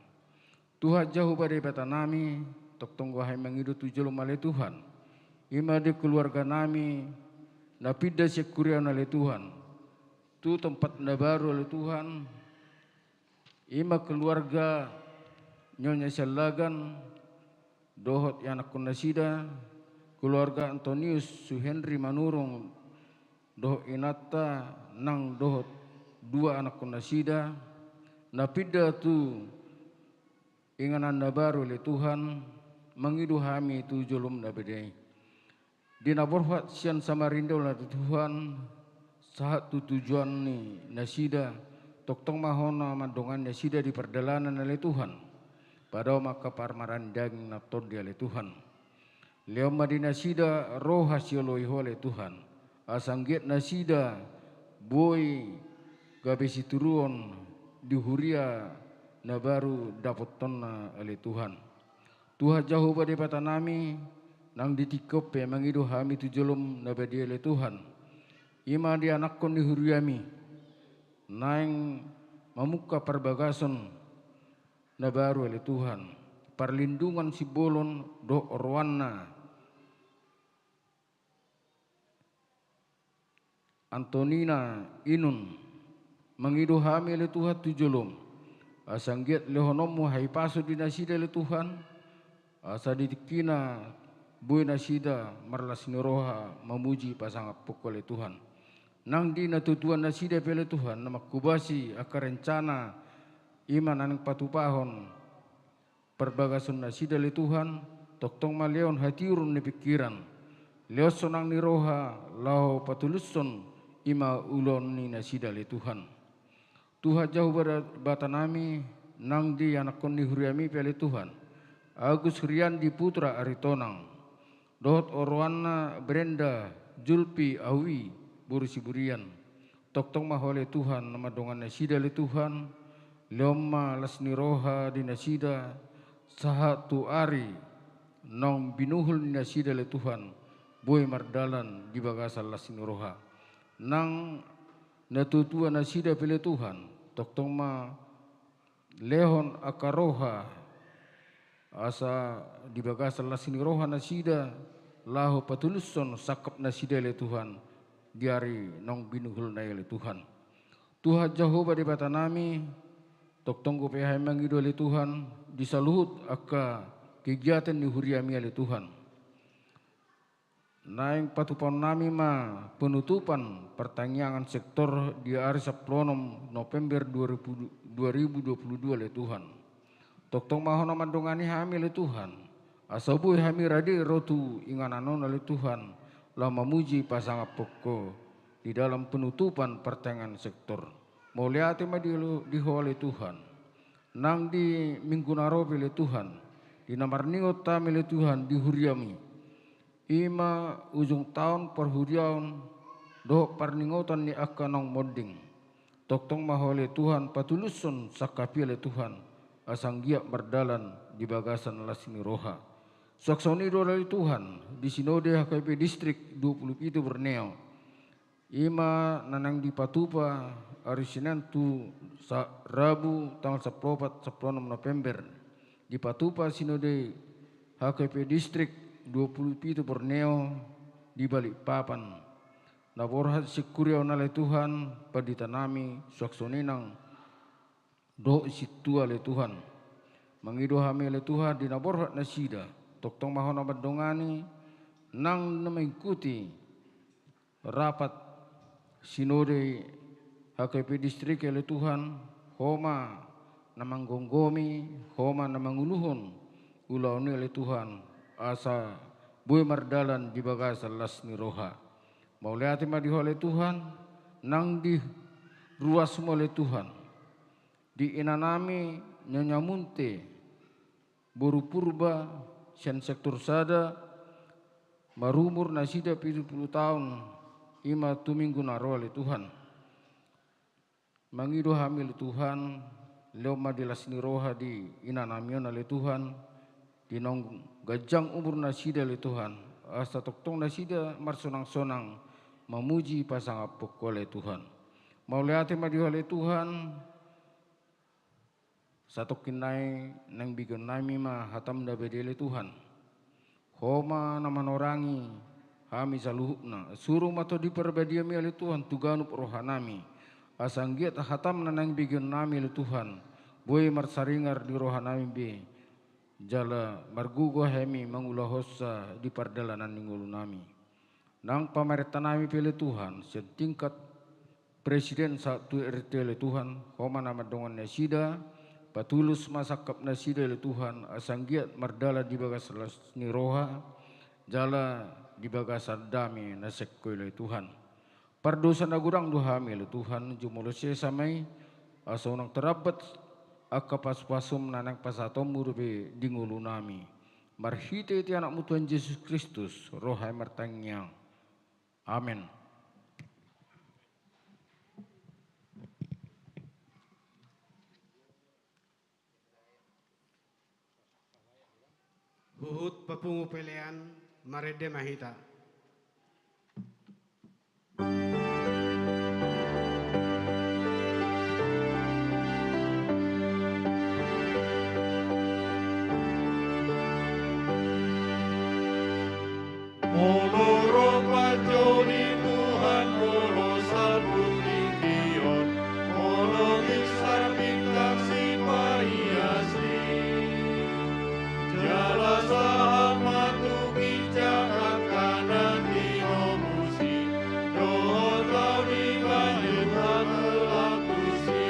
Tuhan Jahowa Debatanami, tongtong do hami mangido tu jolom ale Tuhan. I ma di keluarganami, na pinda sian huria on ale Tuhan. Tu tempat na baru ale Tuhan. I ma keluarga Nyonya Siallagan, dohot ianakkon nasida, keluarga Antonius Suhenry Manurung, dohot inanta nang dohot dua anakkon nasida, na pinda tu inganan na baru ale Tuhan, mangido hami tu jolom na badia i. Di na borhat sian Samarinda ale Tuhan, sahat tu tujuan ni nasida, tongtong ma Ho na mandongani nasida di pardalanan ale Tuhan. Padao ma angka parmaraan daging na tondi ale Tuhan. Lehon ma di nasida roha sioloi Ho ale Tuhan. Asa anggiat nasida boi gabe situruon di huria na baru dapothonna ale Tuhan. Tuhan Jahowa Debatanami, nang di tingki on pe mangido hami tu jolom na badia ale Tuhan. I ma di anakkon ni huriami, naeng mamungka parbagason na baru ale Tuhan. Parlindungan Simbolon dohot oroanna Antonina Inun, mangido hami ale Tuhan tu jolom. Asa anggiat lehononmu hahipason di nasida ale Tuhan. Asa di tingkina boi nasida marlas ni roha mamuji pasangaphon Ho ale Tuhan. Nang di natuatuan nasida pe ale Tuhan, na manghobasi angka rencana i ma na naeng patupahon parbagason nasida ale Tuhan, tongtong ma lehon hatiuron ni pingkiran. Lehon sonang ni roha, laho patulushon i ma ulaon ni nasida ale Tuhan. Tuhan Jahowa Debatanami, nang di anakkon ni huriami pe ale Tuhan. Agus Riandi Putra Aritonang. Dohot oroanna Brenda Julpi Awi boru Siburian. Tongtong ma Ho ale Tuhan na mandongani nasida ale Tuhan. Lehon ma las ni roha di nasida sahat tu ari naung binuhul ni nasida ale Tuhan. Boi mardalan di bagasan las ni roha. Nang natuatua nasida pe ale Tuhan. Tongtong ma lehon angka roha, asa di bagasan las ni roha nasida, laho patulushon sangkap nasida ale Tuhan, di ari naung binuhulna i ale Tuhan. Tuhan Jahowa Debatanami, tongtong dope hami mangido ale Tuhan, di saluhut angka kegiatan ni huriami ale Tuhan. Naeng patupaonnami ma penutupan partangiangan sektor di ari sampulu onom November dua ribu, dua ribu dua puluh dua ale Tuhan. Tongtong ma Ho na mandongani hami ale Tuhan. Asa boi hami rade ro tu inganan on ale Tuhan. Laho mamuji pasangaphon Ho di dalam penutupan partangiangan sektor. Mauliate ma di, di Ho ale Tuhan. Nang di minggu na ro pe ale Tuhan. Di na marningot hami ale Tuhan di huriami. I ma ujung taon parhuriaon dohot parningotan ni angka naung monding. Tongtong ma Ho ale Tuhan patulushon sangkap i ale Tuhan, asa anggiat mardalan di bagasan las ni roha. Suang songon i do ale Tuhan, di sinode H K P distrik dua puluh pitu Borneo. I ma na naeng dipatupa ari Senen tu sa-, Rabu tanggal sampulu opat, sampulu onom November. Dipatupa sinode H K P distrik dua puluh pitu Borneo di Balikpapan. Na borhat sian huria on ale Tuhan, panditanami, suang songon i nang dohot sintua ale Tuhan. Mangido hami ale Tuhan, di na borhat nasida. Tongtong ma Ho na mandongani, nang na mengikuti rapat sinode H K P distrik ale Tuhan, Ho ma na manggomgomi, Ho ma na manguluhon ulaon i ale Tuhan, asa boi mardalan di bagasan las ni roha. Mauliate ma di Ho ale Tuhan, nang di ruasmu ale Tuhan. Di inanami Nyonya Munte, boru Purba, sian sektor sada, marumur nasida pitu pulu taon, i ma tu minggu na ro ale Tuhan. Mangido hami ale Tuhan, lehon ma di las ni roha di inanami on ale Tuhan, di naung ganjang umur nasida ale Tuhan, asa tongtong nasida marsonang-sonang, mamuji pasangaphon Ho ale Tuhan. Mauliate ma di Ho ale Tuhan, satongkin nai naeng begeonnami ma hatam na badia ale Tuhan. Ho ma na manorangi hami saluhutna. Suru ma Tondi Parbadiami ale Tuhan tu ganup rohanami. Asa anggiat hatam na naeng begeonnami ale Tuhan. Boi marsaringar di rohanami be. Jala margogo hami mangulahonsa di pardalanan ni ngolunami. Nang pamarentanami pe ale Tuhan, sian tingkat Presiden sahat tu R T ale Tuhan, Ho ma na mandongani nasida, patulus ma sangkap nasida ale Tuhan, asa anggiat mardalan di bagas las ni roha, jala di bagasan dame na singkop i ale Tuhan. Pardosa na godang do hami ale Tuhan, jumolo sesa ma i, asa unang tarambat angka pasupasu na naeng pasahatonmu dope di ngolunami. Marhitehite Anakmu Tuhan Jesus Kristus, ro hami martangiang. Amen. Huhut papungu pelean, marende ma hita. Molo ro panjou ni Tuhan, molo salpu tingki on, molo binsar bintang sipaiasi, jala sahat ma tu ginjang angka na tinobusi, dohot laho dibahen hata laho tusi.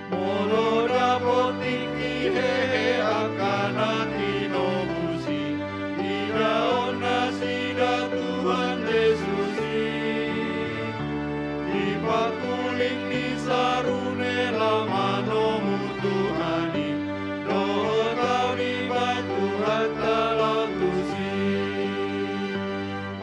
Molo dapot tingki hehe angka na tinobusi, idaon nasida Tuhan Jesus i. Di pangkuling ni sarune laho manomu Tuhan i, dohot laho dibahen hata laho tusi.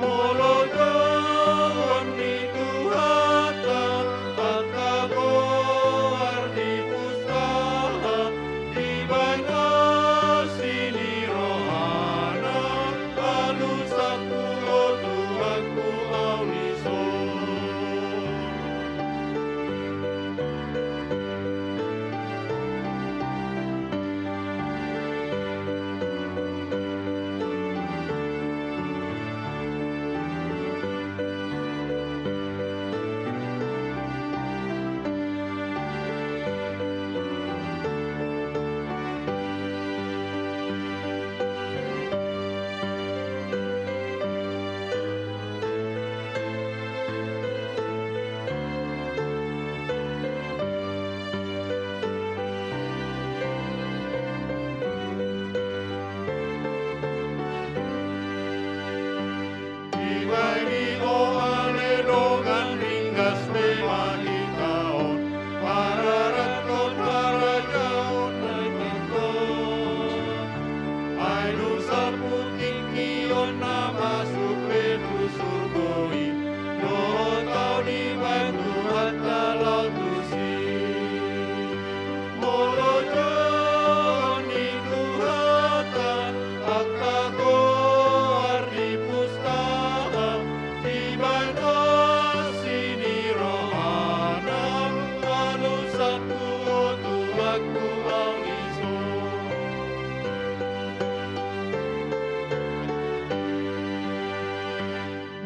Molo jouon ni Tuhanta angka goar ni pustaha, dibahen asi ni rohana, alusangku, o Tuhanku, au dison. Dibahen i, o ale dongan, ringgas be ma hita on, pararathon harajaon na tingkos. Ai dung salpu tingki on na masuk be tu surgo i, dohot au dibahen Tuhanta laho tusi. Molo jouon ni Tuhanta angka goar ni pustaha, dibahen asi ni rohana, alusangku, o Tuhanku, au dison.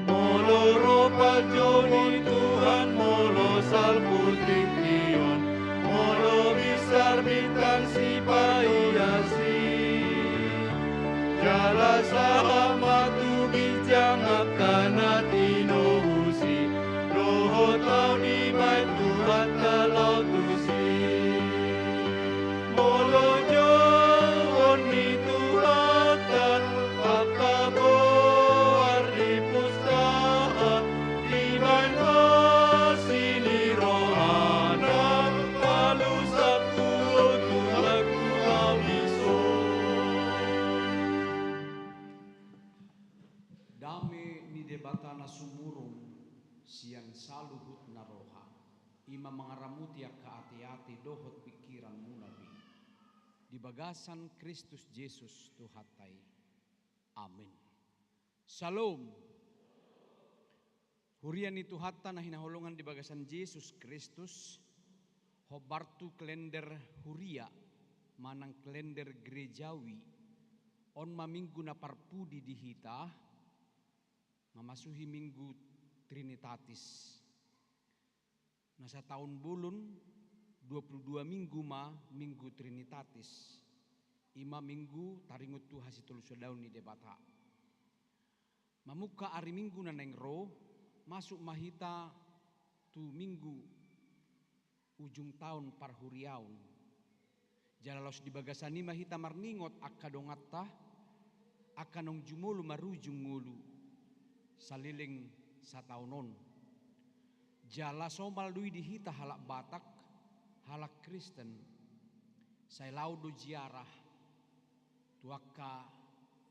Molo ro panjou ni Tuhan, molo salpu tingki on, molo binsar bintang sipaiasi, jala sahat ma tu ginjang angka na tinobusi, dohot laho dibahen Tuhanta laho tusi. Molo jouon ni Tuhanta angka goar ni pustaha, di Debata na sumurung sian saluhut na roha, i ma mangaramoti angka ateate dohot pingkiranmuna be. Di bagasan Kristus Jesus Tuhanta i. Amin. Shalom. Huria ni Tuhanta na hinaholongan di bagasan Jesus Kristus, hombar tu kalender huria manang kalender gerejawi, on ma minggu na parpudi di hita, mamasuhi minggu Trinitatis. Na sataon bolon, dua pulu dua minggu ma minggu Trinitatis, i ma minggu taringot tu hasitolusadaon ni Debata. Mamungka ari Minggu na naeng ro, masuk ma hita tu minggu ujung taon parhuriaon. Jala laos di bagasan i ma hita marningot angka donganta, angka naung jumolo marujung ngolu saleleng sataon on. Jala somal do i di hita halak Batak, halak Kristen, sai laho do ziarah tu angka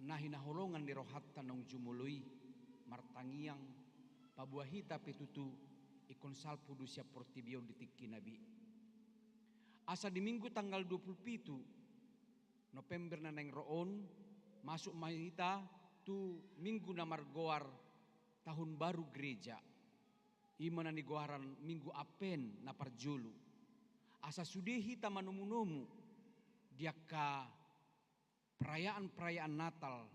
na hinaholongan ni rohanta naung jumolo i, martangiang, paboa hita pe tutu ingkon salpu do sian portibi on di tingkina be. Asa di Minggu tanggal dua pulu pitu November na naeng ro on, masuk ma hita tu minggu na margoar Tahun Baru Gereja, i ma na nigoaran Minggu Advent na parjolo. Asa sude hita manomunomu di angka perayaan-perayaan Natal,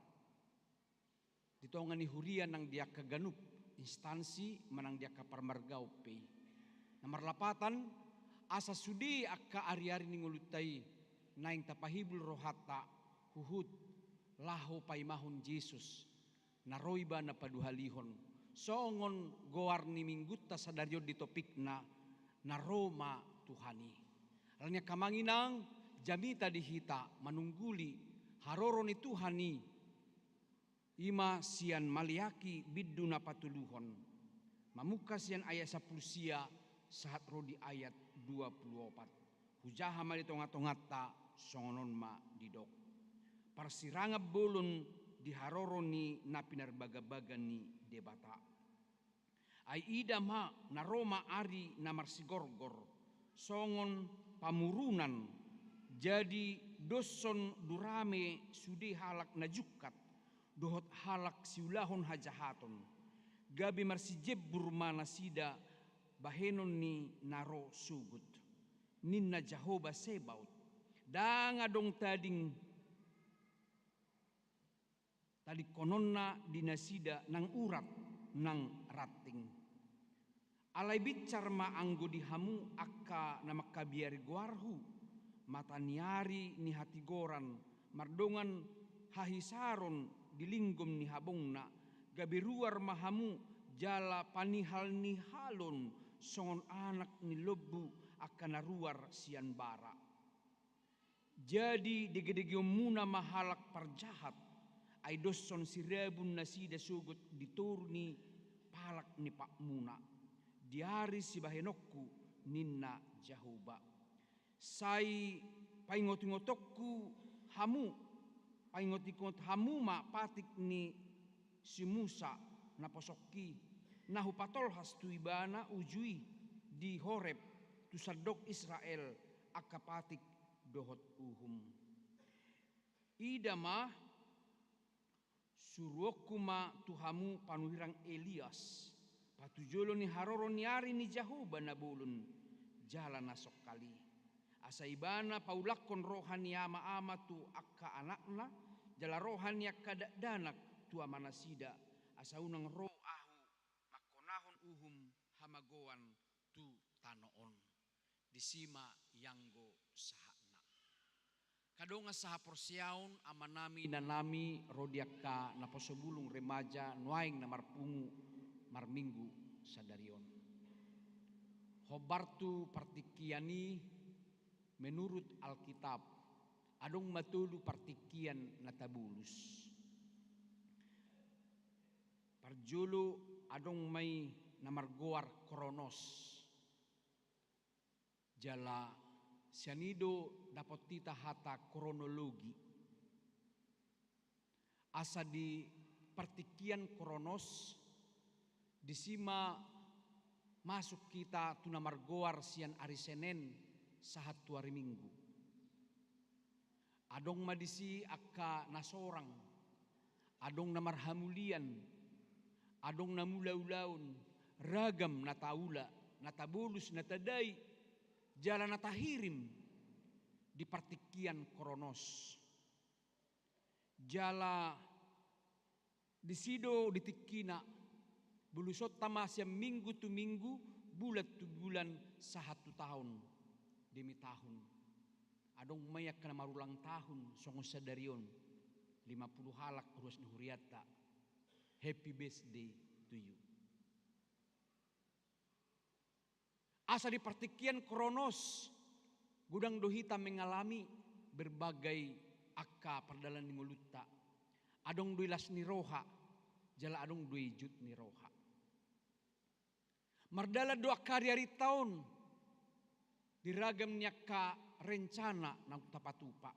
di tonga ni huria nang di angka ganup instansi manang di angka parmargaon pe i. Na marlapatan, asa sude angka ari-ari ni ngolunta i naeng tapahibul rohanta huhut laho paimahon Jesus, na ro Ibana paduahalihon, songon goar ni minggunta sadari on di topikna, na ro ma Tuhan i. Alani i angka amang inang, jamita di hita manungguli haroro ni Tuhan i, i ma sian Maleaki bindu na patoluhon, mamungka sian ayat sampulu sia sahat ro di ayat dua pulu opat. Hujaha ma di tonga-tonganta, songon on ma didok: Parsirangan bolon di haroro ni na pinarbagabaga ni Debata. Ai ida ma, na ro ma ari na marsigorgor, songon pamurunan, jadi doshon durame sude halak na jungkat dohot halak siulahon hajahaton, gabe marsijembur ma nasida bahenon ni na ro sogot, ninna Jahowa Zebaot. Ndang adong tading tadingkononna di nasida nang urat nang ranting. Alai binsar ma anggo di hamu angka na mangkabiari goarhu, mata ni ari ni hatigoran, mardongan hahisaron di linggom ni habongna, gabe ruar ma hamu jala panihal-nihalon songon anak ni lombu angka na ruar sian bara. Jadi degedegehonmuna ma halak parjahat, ai doshon sirabun nasida sogot di toru ni palak ni patmuna di ari sibahenonku, ninna Jahowa. Sai paingotingotonku hamu, paingotingot hamu ma patik ni si Musa na posok i, na hupatolhas tu ibana uju i di Horeb, tu sandok Israel, angka patik dohot uhum. Ida ma, suruonku ma tu hamu panurirang Elias, patujolo ni haroro ni ari ni Jahowa na bolon jala na songkal i. Asa ibana paulakkon roha ni ama-ama tu angka anakna, jala roha ni angka dakdanak tu amanasida, asa unang ro ahu mangkonahon uhum hamagoan tu tano on. Disi ma ianggo sahatna. Angka dongan sahaporseaon, amanami, inanami, ro di angka naposo bulung, remaja, nuaeng na marpungu marminggu sadari on. Hombar tu partingkian i menurut Alkitab, adong ma tolu partingkian na tabolus. Parjolo adong ma i na margoar Kronos. Jala sian i do dapot hita hata kronologi. Asa di partingkian Kronos, Disi ma masuk hita tu na margoar sian ari Senen sahat tu ari Minggu. Adong ma disi angka na sorang, adong na marhamulian, adong na mangula ulaon, ragam na taula, na tabolus, na tadai, jala na tahirim di partingkian Kronos. Jala disi do di tingkina, bolusonta ma sian minggu tu minggu, bulan tu bulan, sahat tu taon demi tahun. Adong ma i angka na marulang tahun songon sadari on, lima pulu halak ruas ni hurianta. Happy birthday to you. Asa di partingkian Kronos, godang do hita mengalami berbagai angka pardalan ni ngolunta. Adong do i las ni roha, jala adong do i jut ni roha. Mardalan do angka ariarinta on di ragam ni angka rencana naung tapatupa.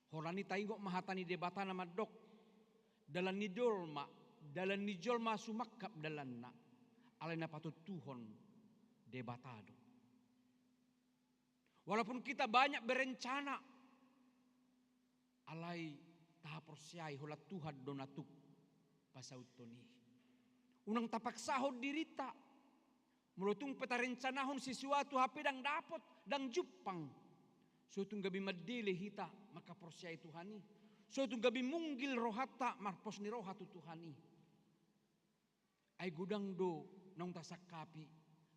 Holan i taingot ma hata ni Debata na mandok, dalan ni jolma, dalan ni jolma sumangkap dalanna, alai na patontuhon Debata do. Walaupun kita banyak berencana, alai tahaporseai holan Tuhan do na tuk pasauthon i. Unang tapaksahon dirinta. Molo tung pe tarencanahon sesuatu hape ndang dapot, ndang jumpang, so tung gabe mandele hita mangkaporseai Tuhan i. So tung gabe munggil rohanta marpos ni roha tu Tuhan i. Ai godang do naung tasangkapi,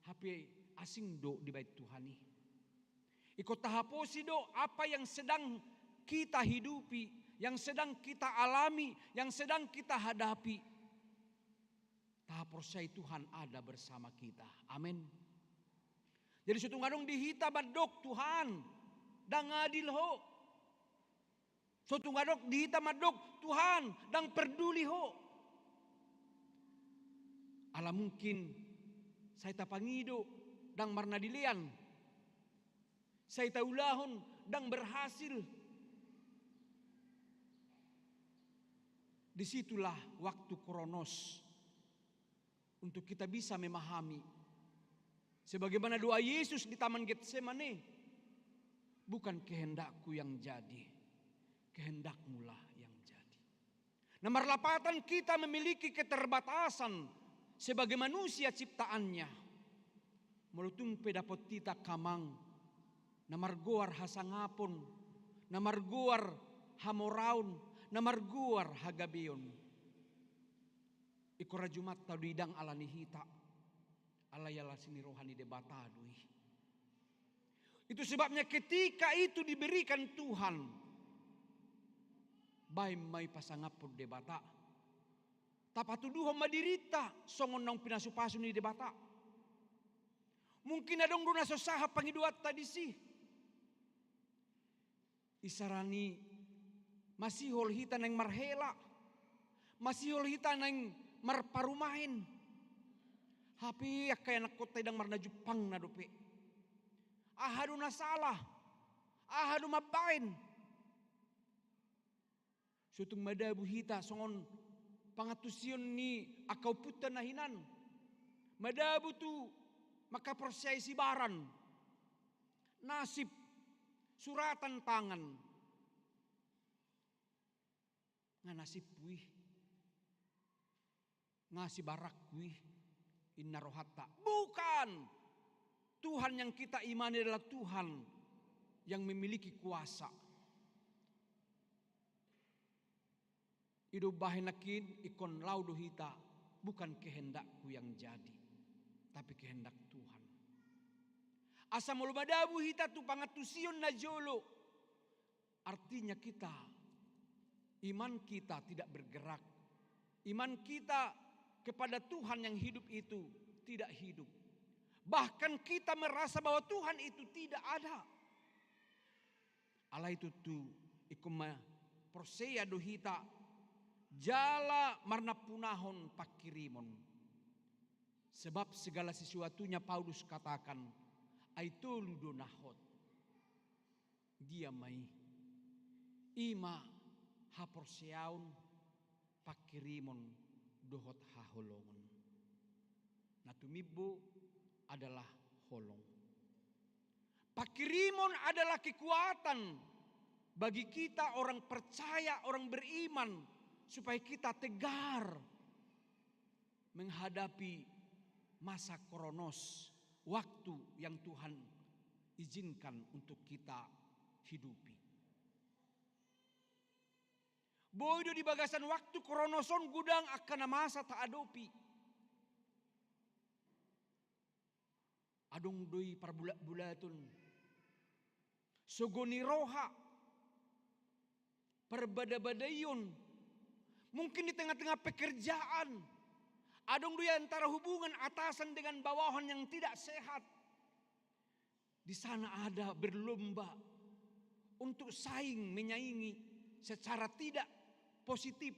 hape asing do dibahen Tuhan i. Ingkon tahaposi do apa yang sedang kita hidupi, yang sedang kita alami, yang sedang kita hadapi. Tahaporseai Tuhan ada bersama kita. Amin. Jadi so tung adong di hita mandok, "Tuhan, ndang adil Ho." So tung adong di hita mandok, "Tuhan, ndang perduli Ho." Ala mungkin sai tapangido ndang marnadilean, sai taulahon ndang berhasil. Disitulah waktu Kronos untuk kita bisa memahami. Sebagaimana doa Yesus di Taman Getsemane, "Bukan kehendakku yang jadi, kehendak-Mulah yang jadi." Na marlapatan kita memiliki keterbatasan sebagai manusia ciptaannya. Molo tung pe dapot hita angka amang, na margoar hasangapon, na margoar hamoraon, na margoar hagabeon. Ingkon rajumanta do i, ndang ala ni hita, alai ala las ni roha ni Debata do i. Itu sebabnya ketika itu diberikan Tuhan, baen ma i pasangaphon Debata. Tapatuduhon ma dirinta songon naung pinasupasu ni Debata. Mungkin adong do na so sahat pangidoanta disi. Isarani masihol hita naeng marhela, masihol hita naeng marparumaen. Hape angka ianakkonta i ndang marna jumpangna dope. Aha do na sala? Aha do mambaen? So tung madabu hita songon pangantusion ni angka ompunta na hinan. Madabu tu mangkaporseai sibaran. Nasib, suratan tangan. Nga nasibku i. Nga sibaranku i, inna rohanta. Bukan! Tuhan yang kita imani adalah Tuhan yang memiliki kuasa. I do umbahen nangkin ingkon laho do hita, bukan kehendakku yang jadi, tapi kehendak Tuhan. Asa molo madabu hita tu pangantusion na jolo, artinya kita, iman kita tidak bergerak. Iman kita kepada Tuhan yang hidup itu tidak hidup. Bahkan kita merasa bahwa Tuhan itu tidak ada. Alai tutu, ingkon ma porsea do hita, jala marnampunahon pangkirimon. Sebab segala sesuatunya, Paulus katakan, ai tolu do na hot. Dia ma i? I ma haporseaon, pangkirimon, dohot haholongon. Na tumimbo adalah holong. Pangkirimon adalah kekuatan bagi kita orang percaya, orang beriman, supaya kita tegar menghadapi masa kronos, waktu yang Tuhan izinkan untuk kita hidupi. Boi do di bagasan waktu kronos on godang angka na masa taadopi. Adong do i parbulatbulaton, sogo ni roha, parbadabadaion. Mungkin di tengah-tengah pekerjaan, adong do i antara hubungan atasan dengan bawahan yang tidak sehat. Di sana ada berlomba untuk saing menyaingi secara tidak positif.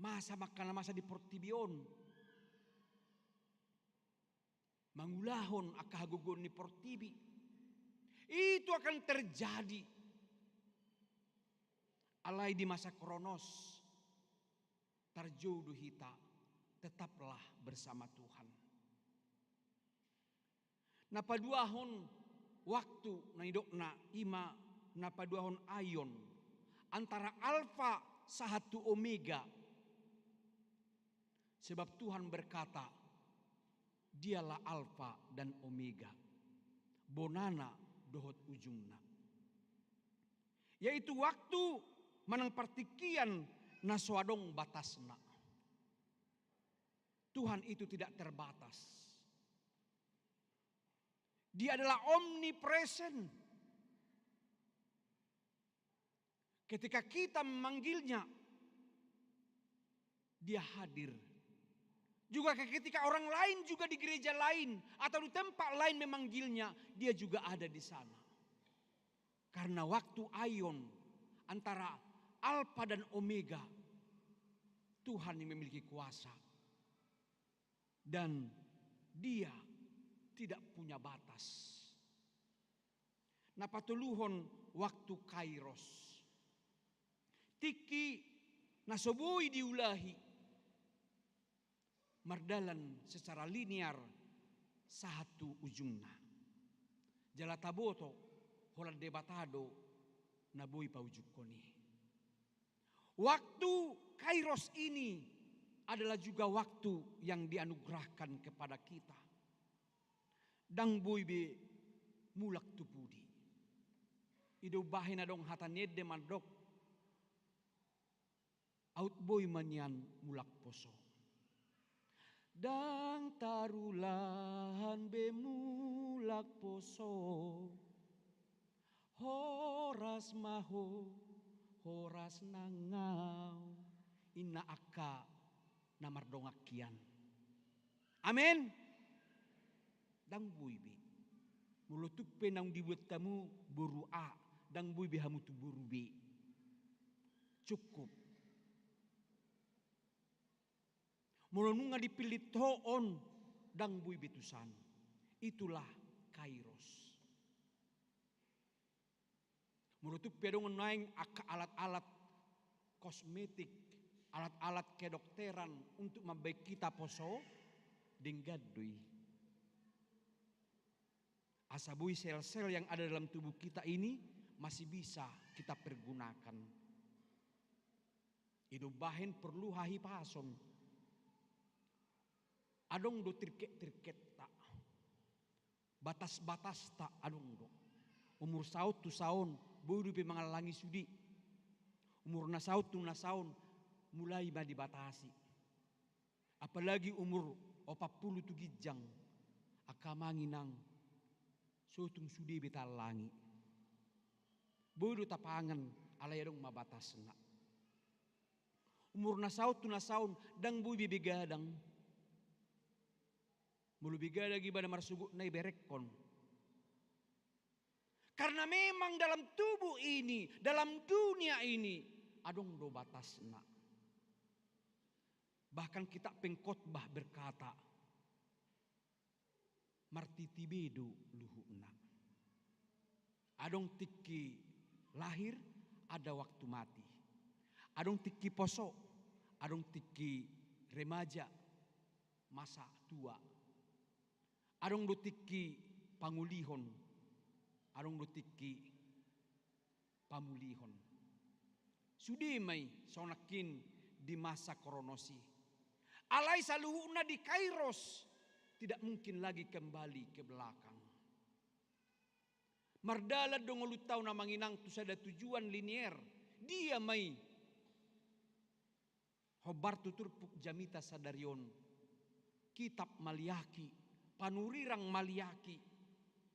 Masa angka na masa di portibi on, mangulahon angka hagogoon ni portibi. Itu akan terjadi. Alai di masa kronos, tarjou do hita, tetaplah bersama Tuhan. Na paduahon waktu na nidokna i ma na paduahon aion antara Alfa sahat tu Omega. Sebab Tuhan berkata, "Dialah Alfa dan Omega, bonana dohot ujungna." Yaitu waktu manang partingkian na so adong batasna. Tuhan itu tidak terbatas. Dia adalah omnipresent. Ketika kita memanggilnya, dia hadir. Juga ketika orang lain juga di gereja lain atau di tempat lain memanggilnya, dia juga ada di sana. Karena waktu aion antara Alfa dan Omega, Tuhan yang memiliki kuasa. Dan dia tidak punya batas. Na patoluhon waktu kairos. Tingki na so boi diulahi mardalan secara linear sahat tu ujungna. Jala taboto, holan Debata do na boi paujunghon i. Waktu kairos ini adalah juga waktu yang dianugerahkan kepada kita. Ndang boi be mulak tu pudi. I do umbahen adong hata ni ende mandok, aut boi ma nian mulak poso. Ndang tarulahan be mulak poso. Horas ma ho, horas nang au. Inna angka na mardongan hian. Amen. Ndang boi be. Molo tung pe naung dibuat hamu boru A, ndang boi be hamu tu boru B. Cukup. Molo nunga dipillit ho on, ndang boi be tusan. Itulah kairos. Molo tung pe adong naeng angka alat-alat kosmetik, alat-alat kedokteran untuk mambaen hita poso, denggan do i. Asa boi sel-sel yang ada dalam tubuh kita ini masih bisa kita pergunakan. I do umbahen porlu hahipason. Adong do tirket-tirketta. Batas-batasta adong do. Umur saon tu saon, boi dope mangallangi sude. Umur na saon tu na saon, mulai ma dibatasi. Apalagi umur opat pulu tu ginjang, angka amang inang, so tung sude be taallangi. Boi do tapangan, alai adong ma batasna. Umur na saon tu na saon, ndang boi be begadang. Molo begadang iba na marsogot na i berenghon. Karena memang dalam tubuh ini, dalam dunia ini, adong do batasna. Bahkan kitab Pengkhotbah berkata, martiti be do luhutna. Adong tingki lahir, ada waktu mati. Adong tingki poso, adong tingki remaja, masa tua. Adong do tingki pangulihon, adong do tingki pamulihon. Sude ma i sonangkin di masa kronos i. Alai saluhutna di kairos, tidak mungkin lagi kembali ke belakang. Mardalan do ngolunta on, amang inang, tu sada tujuan linier. Dia ma i? Hombar tu turpuk jamita sadari on, kitab Maliaki, panurirang Maliaki,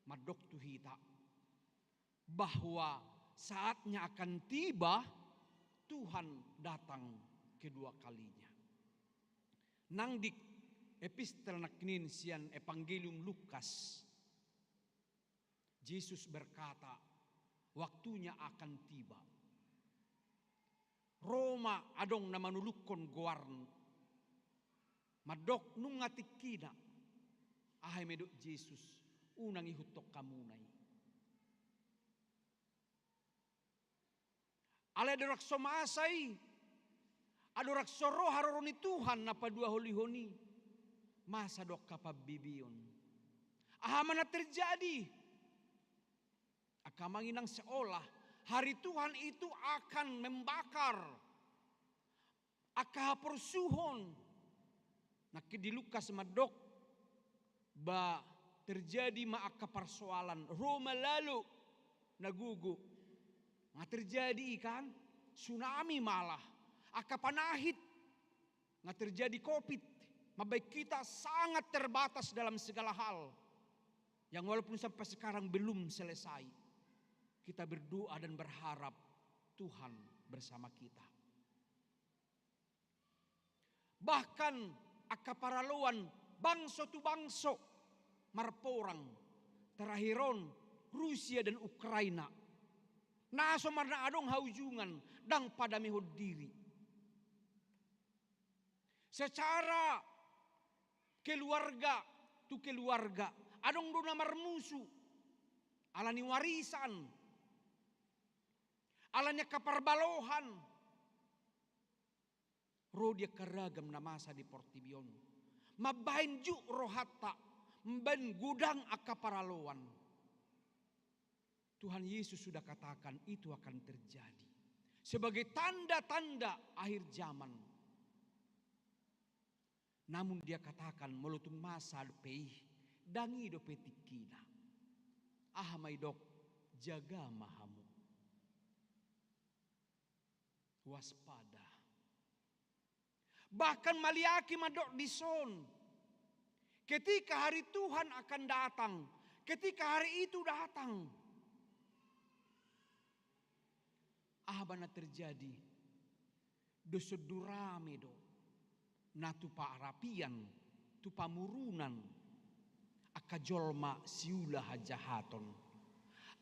mandok tu hita bahwa saatnya akan tiba Tuhan datang kedua kalinya. Nang di epistel nangkin sian Evangelium Lukas, Jesus berkata, "Waktunya akan tiba." Ro ma adong na manulukkon goarna, mandok, "Nunga tingkina." Aha i ma didok Jesus? "Unang ihuthon hamuna i." Alai adong rap so masa i, adong rap so ro haroro ni Tuhan na paduaholihon i, masa do angka pambebeon. Aha ma na terjadi? Angka amang inang, seolah hari Tuhan itu akan membakar angka haporsuhon. Nangkin di Lukas mandok, ba terjadi ma angka parsoalan, ro ma lalo na gogo. Nga terjadi i kan, tsunami malah, angka panahit, nga terjadi covid, mambahen hita sangat terbatas dalam segala hal. Yang walaupun sampai sekarang belum selesai, kita berdoa dan berharap Tuhan bersama kita. Bahkan angka paraloan bangso tu bangso marporang. Terakhir on Rusia dan Ukraina. Na so marna adong haujungan, ndang padamehon diri. Secara keluarga tu keluarga, adong do na marmusu, ala ni warisan, ala ni angka parbalohan. Ro di angka ragam na masa di portibi on, mambahen juk rohanta, mambahen godang angka paraloan. Tuhan Yesus sudah katakan itu akan terjadi sebagai tanda-tanda akhir zaman. Namun Dia katakan, molo tung masa pe i, ndang i dope tingkina. Aha ma didok? Jaga ma hamu. Waspada. Bahkan Maliaki mandok dison, ketika hari Tuhan akan datang, ketika hari itu datang, aha ma na terjadi? Dos on do rame do na tu parapian, tu pamurunan, angka jolma siula hajahaton,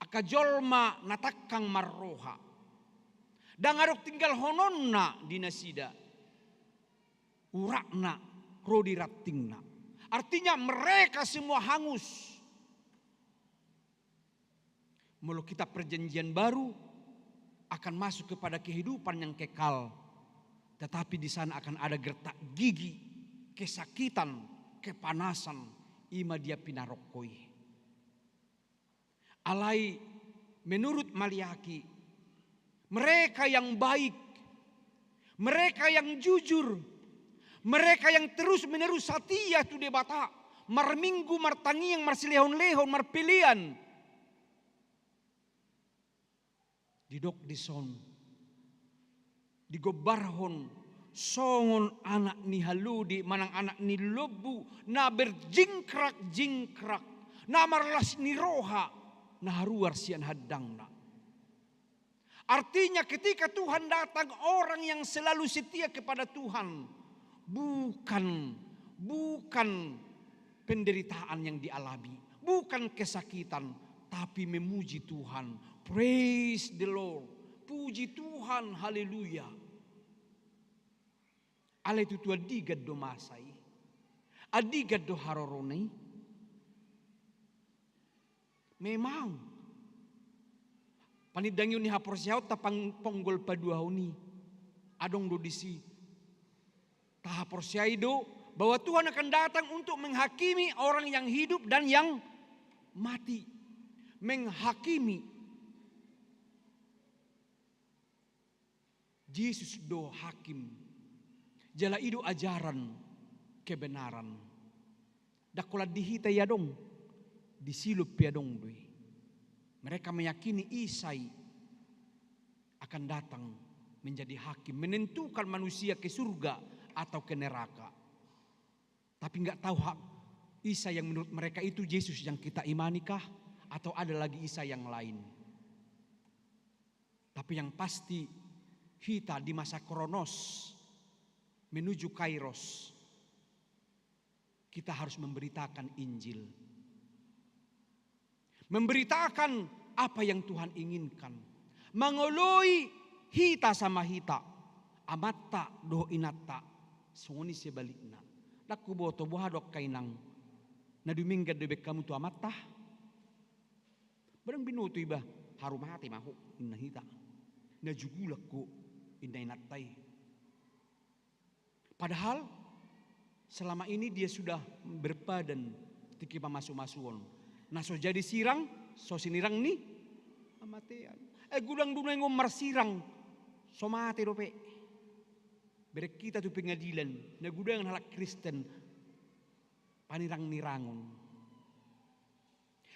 angka jolma na tangkang marroha. Ndang adong tinggalhononna di nasida, uratna ro di rantingna. Artinya mereka semua hangus. Molo kitab Perjanjian Baru akan masuk kepada kehidupan yang kekal, tetapi di sana akan ada gertak gigi, kesakitan, kepanasan, i ma dia pinarokko i. Alai menurut Maliaki, mereka yang baik, mereka yang jujur, mereka yang terus-menerus satia tu Debata, marminggu, martangiang, marsilehon-lehon, marpelean. Didok dison, digombarhon songon anak ni halode manang anak ni lombu, na berjingkrak-jingkrak, na marlas ni roha, na haruar sian handangna. Artinya, ketika Tuhan datang, orang yang selalu setia kepada Tuhan, bukan, bukan penderitaan yang dialami, bukan kesakitan, tapi memuji Tuhan. Praise the Lord. Puji Tuhan, haleluya. Alai tutu andigan do masa i? Andigan do harorona i? Memang panindangion ni haporseaonta pang-, ponggol paduahon i, adong do disi. Tahaporseai do bahwa Tuhan akan datang untuk menghakimi orang yang hidup dan yang mati. Menghakimi. Jesus do hakim. Jala i do ajaran kebenaran. Ndang holan di hita i adong, di Silo pe adong do i. Mereka meyakini Isa i akan datang menjadi hakim, menentukan manusia ke surga atau ke neraka. Tapi nggak tahu hak Isa yang menurut mereka itu Yesus yang kita imani kah, atau ada lagi Isa yang lain. Tapi yang pasti, hita di masa Kronos menuju Kairos, kita harus memberitakan Injil. Memberitakan apa yang Tuhan inginkan. Mangoloi hita sama hita, amanta dohot inanta, songon i sebalikna. Ndang huboto boha do angka inang, na dumenggan do ibaen hamu tu amanta? Ba ndang binoto iba, haru mate ma ho, ninna hita. Na jugulak ho, ninna inanta i. Padahal selama ini dia sudah berpadan tingki pamasumasuon. Na so jadi sirang, so sinirang ni hamatean. Eh, godang do nuaeng on marsirang, so mate dope. Bereng hita tu pengadilan, na godangan halak Kristen panirangnirangon.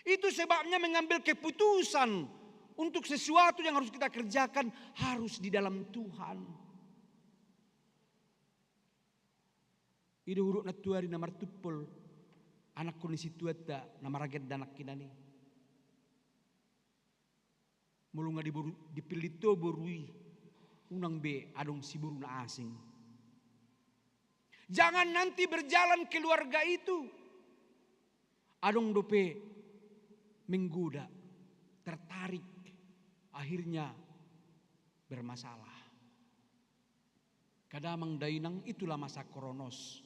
Itu sebabnya mengambil keputusan untuk sesuatu yang harus kita kerjakan harus di dalam Tuhan. I do hudok nantuari na martumpol anakkon ni situanta na maragendana nangkinan i. Molo nga diboru, dipillit ho boru i, unang be adong siboru na asing. Jangan nanti berjalan keluarga itu. Adong dope menggoda, tertarik, akhirnya bermasalah. Angka damang dainang, itulah masa Kronos,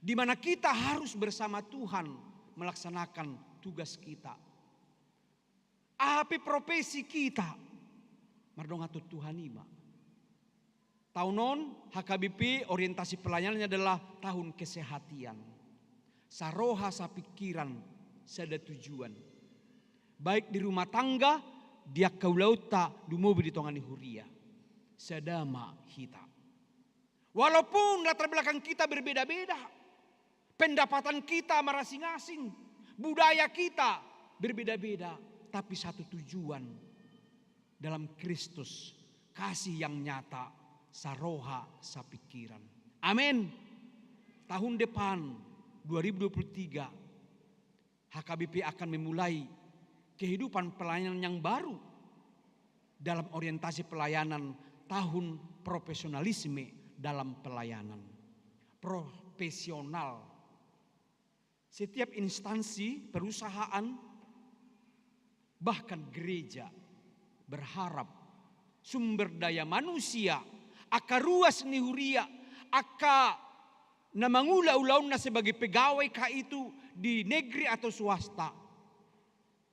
di mana kita harus bersama Tuhan melaksanakan tugas kita. Aha pe profesi hita, mardongan tu Tuhan i ma. Taon on, H K B P orientasi pelayanannya adalah tahun kesehatian. Saroha, sapingkiran, sada tujuan. Baik di rumah tangga, di angka ulaonta, lumobi di tonga ni huria. Sada ma hita. Walaupun latar belakang kita berbeda-beda, pendapatan kita marasing-asing, budaya kita berbeda-beda, tapi satu tujuan dalam Kristus, kasih yang nyata, saroha, sapingkiran. Amin. Tahun depan, dua ribu dua puluh tiga, H K B P akan memulai kehidupan pelayanan yang baru dalam orientasi pelayanan tahun profesionalisme dalam pelayanan. Profesional. Setiap instansi, perusahaan, bahkan gereja berharap sumber daya manusia, angka ruas ni huria, angka na mangula ulaonna sebagai pegawai, kah itu di negeri atau swasta,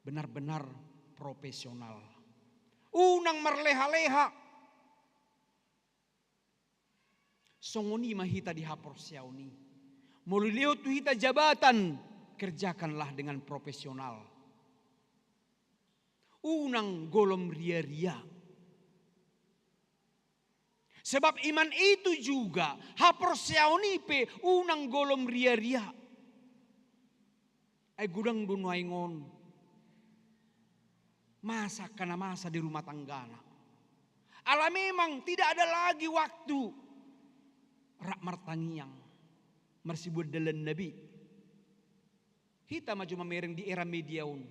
benar-benar profesional. Unang marleha-leha. Songon i ma hita di haporseaon i. Molo dilehon tu hita jabatan, kerjakanlah dengan profesional. Unang golom ria-ria. Sebab iman itu juga, haporseaon i pe unang golom ria-ria. Ai godang do nuaeng on masa angka na masa di rumah tanggana. Ala memang tidak ada lagi waktu rap martangiang, marsibuat dalanna be. Hita ma jo mamereng di era media on.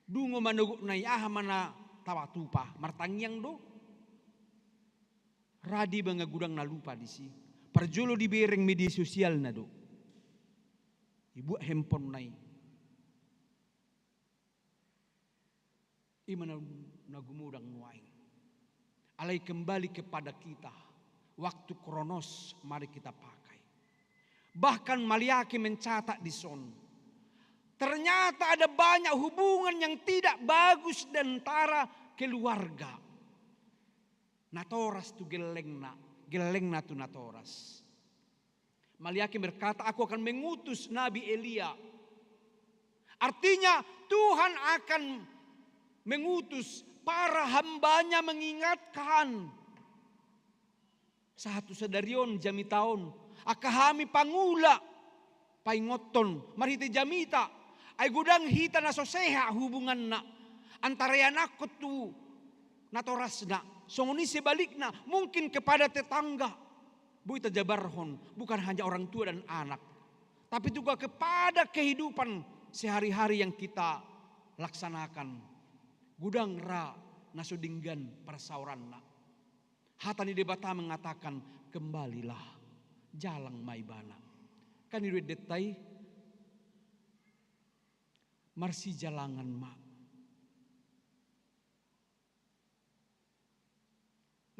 Dungo manogotna i, aha ma na tapatupa, martangiang do. Ra deba nga godang na lupa disi. Parjolo dibereng media sosialna do. Dibuat handphonena i. I ma na, na gumodang nuaeng. Alai kembali kepada kita, waktu Kronos mari kita pakai. Bahkan Maliaki mencatat dison, ternyata ada banyak hubungan yang tidak bagus di antara keluarga. Natoras tu gellengna, gellengna tu natoras. Malaki berkata, "Aku akan mengutus Nabi Elia." Artinya, Tuhan akan mengutus para hambanya mengingatkan. Sahat tu sadari on, jamita on, angka hami pangula, paingothon marhite jamita. Ai godang hita na so sehat hubunganna antara ianakhon tu natorasna. Songon i sebalikna, mungkin kepada tetangga. Boi tajabarhon, bukan hanya orang tua dan anak, tapi juga kepada kehidupan sehari-hari yang kita laksanakan. Godang ra na so denggan parsaoranna. Hata ni Debata mengatakan, "Kembalilah, jalang ma ibana." Kan i do endenta i, marsijalangan ma.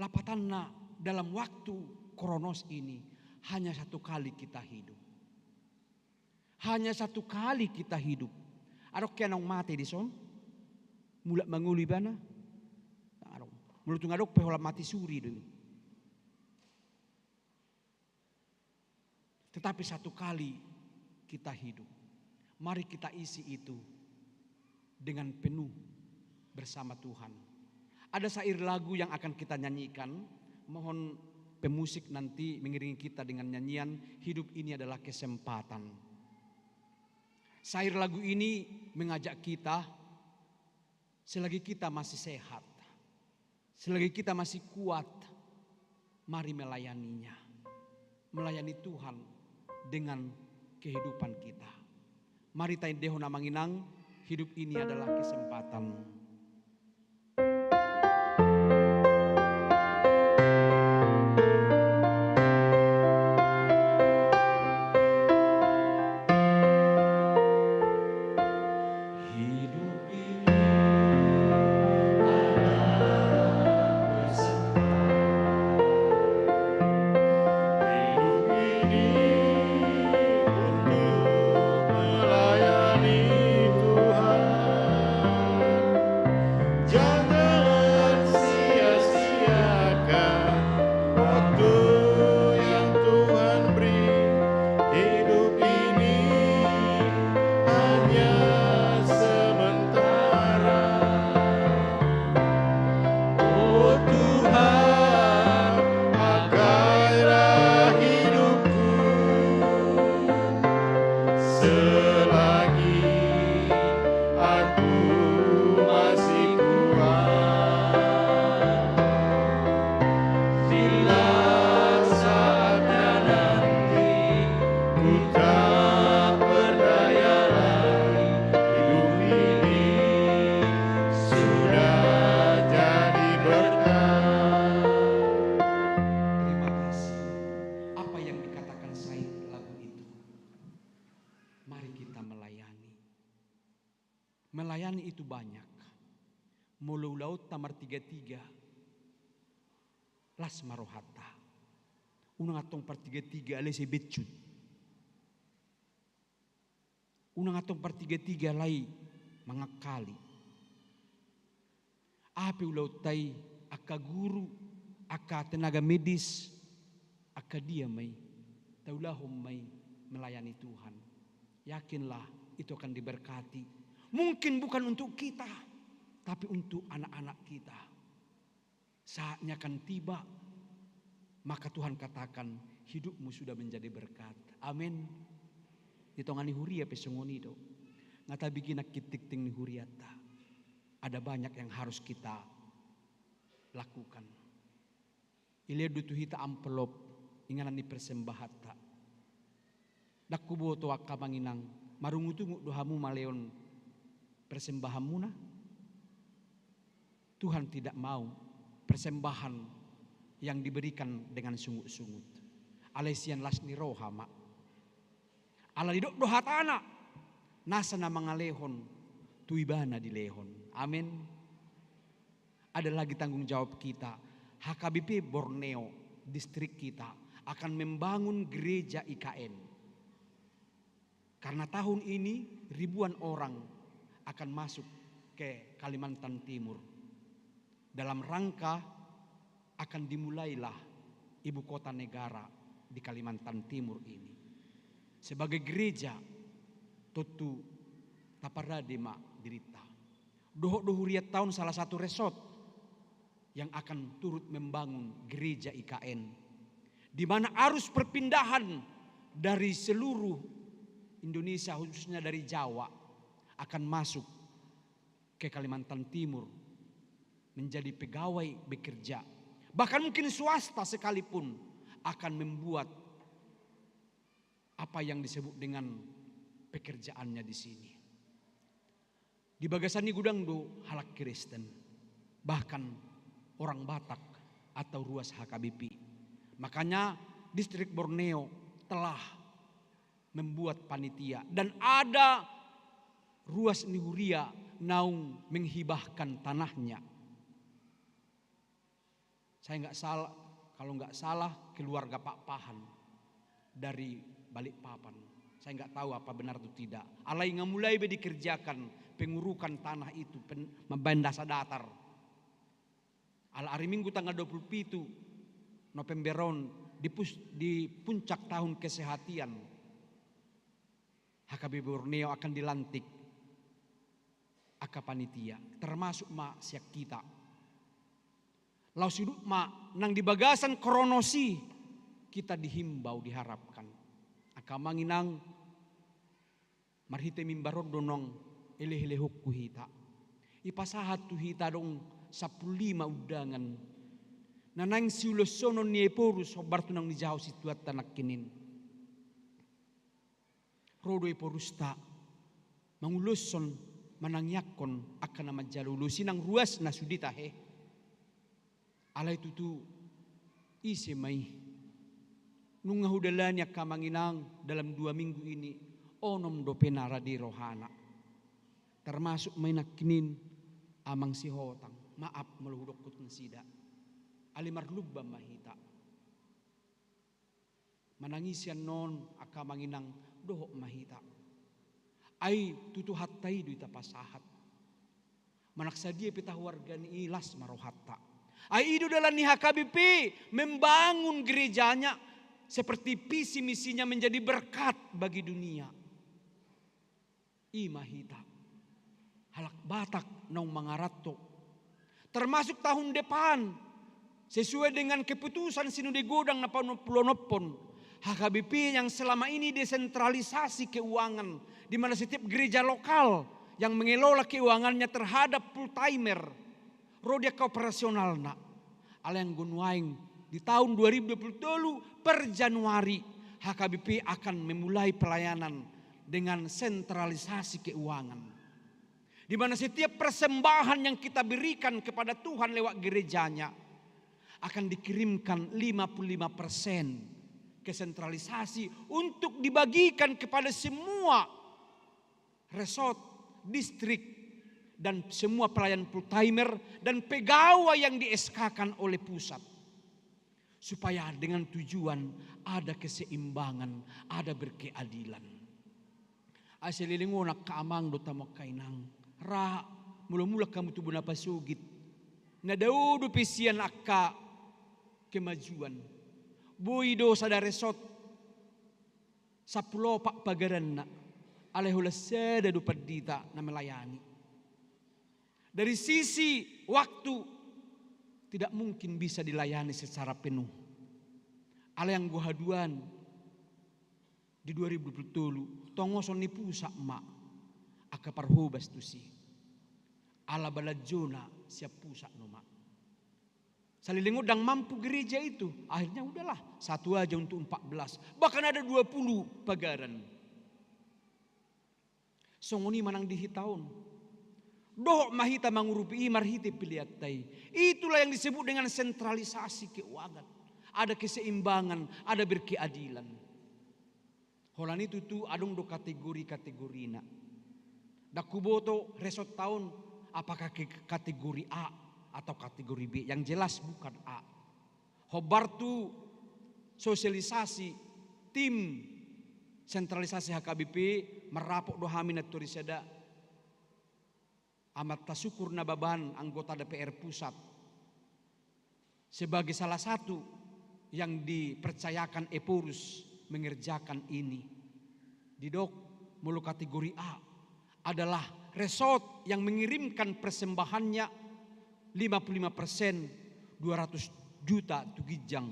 Lapatanna, dalam waktu kronos ini, hanya satu kali kita hidup. Hanya satu kali kita hidup. Adong hea naung mate dison? Mulak mangolu ibana? Adong. Molo tung adong pe holan mate suri do i. Tetapi satu kali kita hidup. Mari kita isi itu dengan penuh bersama Tuhan. Ada syair lagu yang akan kita nyanyikan. Mohon pemusik nanti mengiringi kita dengan nyanyian Hidup Ini Adalah Kesempatan. Syair lagu ini mengajak kita, selagi kita masih sehat, selagi kita masih kuat, mari melayaninya. Melayani Tuhan dengan kehidupan kita. Mari taendehon, Amang Inang, Hidup Ini Adalah Kesempatan. Hidup ini adalah kesempatan. Hidup ini untuk melayani Tuhan. Jangan sia-siakan waktu yang Tuhan beri. Hidup ini hanya sementara. Oh Tuhan, pakailah hidupku selagi aku masih kuat. Bila saatnya nanti ku tak berdaya lagi, hidup ini sudah jadi berkat. Terima kasih. Apa yang dikatakan syair lagu itu? Mari kita melayani. Melayani itu banyak. Molo ulaonta martiga-tiga, las ma rohanta. Unang antong partiga-tiga alai sai becut. Unang antong partiga-tiga alai mangangkali. Aha pe ulaonta i, angka guru, angka tenaga medis, angka dia ma i, taulahon ma i melayani Tuhan. Yakinlah itu akan diberkati. Mungkin bukan untuk kita, tapi untuk anak-anak kita. Saatnya akan tiba, maka Tuhan katakan, "Hidupmu sudah menjadi berkat." Amin. Di tonga ni huria pe songon i do. Nga tabiginan tingting ni hurianta. Ada banyak yang harus kita lakukan. Dilehon do tu hita amplop, inganan ni persembahanta. Ndang huboto angka amang inang, marungut-ungut do hamu malehon persembahanmuna? Tuhan tidak mau persembahan yang diberikan dengan sungut-sungut. Alai sian las ni roha ma. Ala didok do hatana, nasa na mangalehon, tu ibana dilehon. Amin. Ada lagi tanggung jawab kita. H K B P Borneo, distrik kita, akan membangun gereja I K N. Karena tahun ini ribuan orang akan masuk ke Kalimantan Timur. Dalam rangka akan dimulailah ibu kota negara di Kalimantan Timur ini. Sebagai gereja, tontu taparade ma dirinta. Dohot do hurianta on salah satu resort yang akan turut membangun gereja I K N, di mana arus perpindahan dari seluruh Indonesia, khususnya dari Jawa, akan masuk ke Kalimantan Timur menjadi pegawai bekerja. Bahkan mungkin swasta sekalipun akan membuat apa yang disebut dengan pekerjaannya di sini. Di bagasan i godang do halak Kristen, bahkan orang Batak atau ruas H K B P. Makanya Distrik Borneo telah membuat panitia dan ada ruas ni huria naung menghibahkan tanahnya. Saya nggak salah, kalau nggak salah, keluarga Pak Pahan dari Balikpapan. Saya nggak tahu apa benar atau tidak. Alai nga mulai be dikerjakan pengurukan tanah itu, pen-, mambaen dasa datar. Ala ari Minggu tanggal dua puluh pitu November on di pus-, di puncak tahun kesehatian, H K B P Borneo akan dilantik angka panitia, termasuk ma sian hita. Laos udut ma nang di bagasan kronos i hita dihimbau, diharapkan. Angka amang inang, marhite mimbar on do naung elehelehonku hita. Ipasahat tu hita adong sampulu lima undangan na naeng siuloshonon ni Ephorus, hombar tu naung nijaha situan ta nangkining. Ro do Ephorusta manguloshon, manangiangkon angka na manjalo ulos i, nang ruas na sude tahe. Alai tutu ise ma i? Nunga hudalani angka amang inang dalam dua minggu ini, onom dope na rade rohana. Termasuk ma i nangkining amang Sihotang, maaf molo hudokkon nasida. Alai marlumban ma hita. Manang ise annon angka amang inang, dohot ma hita. Ai tu Tuhanta i do hita pasahat. Manang sadia pe tahu argani i, las ma rohanta. Ai i do dalan ni H K B P membangun gerejanya seperti visi misinya menjadi berkat bagi dunia. I ma hita halak Batak naung mangaranto. Termasuk tahun depan, sesuai dengan keputusan Sinode Godang na paonom pulu onom on, H K B P yang selama ini desentralisasi keuangan, di mana setiap gereja lokal yang mengelola keuangannya terhadap full timer, ro di angka operasionalna. Alai anggo nuaeng di tahun dua ribu dua puluh tolu per Januari, H K B P akan memulai pelayanan dengan sentralisasi keuangan, di mana setiap persembahan yang kita berikan kepada Tuhan lewat gerejanya akan dikirimkan lima puluh lima persen ke sentralisasi untuk dibagikan kepada semua resort, distrik, dan semua pelayan full timer dan pegawai yang di S K-kan oleh pusat. Supaya dengan tujuan ada keseimbangan, ada berkeadilan. Ai saleleng on angka amang dohot hamu angka inang, ra molo mulak hamu tu bona pasogit, na dao dope sian angka kemajuan. Boi do sada resort sampulu opat pagaranna, alai holan sada do pandita na melayani. Dari sisi waktu, tidak mungkin bisa dilayani secara penuh. Alai anggo haduan di dua ribu dua puluh tolu, tongoson ni pusat ma angka parhobas tusi. Ala balanjona sian pusat nama. Saleleng on ndang mampu gereja itu, akhirnya udahlah, satu aja untuk empat belas. Bahkan ada dua puluh pagaran. Songon i manang di hita on. Dohot ma hita mangurupi i marhite peleanta i. Itulah yang disebut dengan sentralisasi keuangan. Ada keseimbangan, ada berkeadilan. Holan i tutu adong do kategori-kategorina. Ndang huboto resort ta on apakah ke kategori A atau kategori B. Yang jelas bukan A. Hombar tu sosialisasi tim sentralisasi H K B P, marrapot do hami nantuari sada Amanta Syukur Nababan, anggota D P R pusat, sebagai salah satu yang dipercayakan Ephorus mengerjakan ini. Didok, molo kategori A adalah resort yang mengirimkan persembahannya lima puluh lima persen, dua ratus juta tu ginjang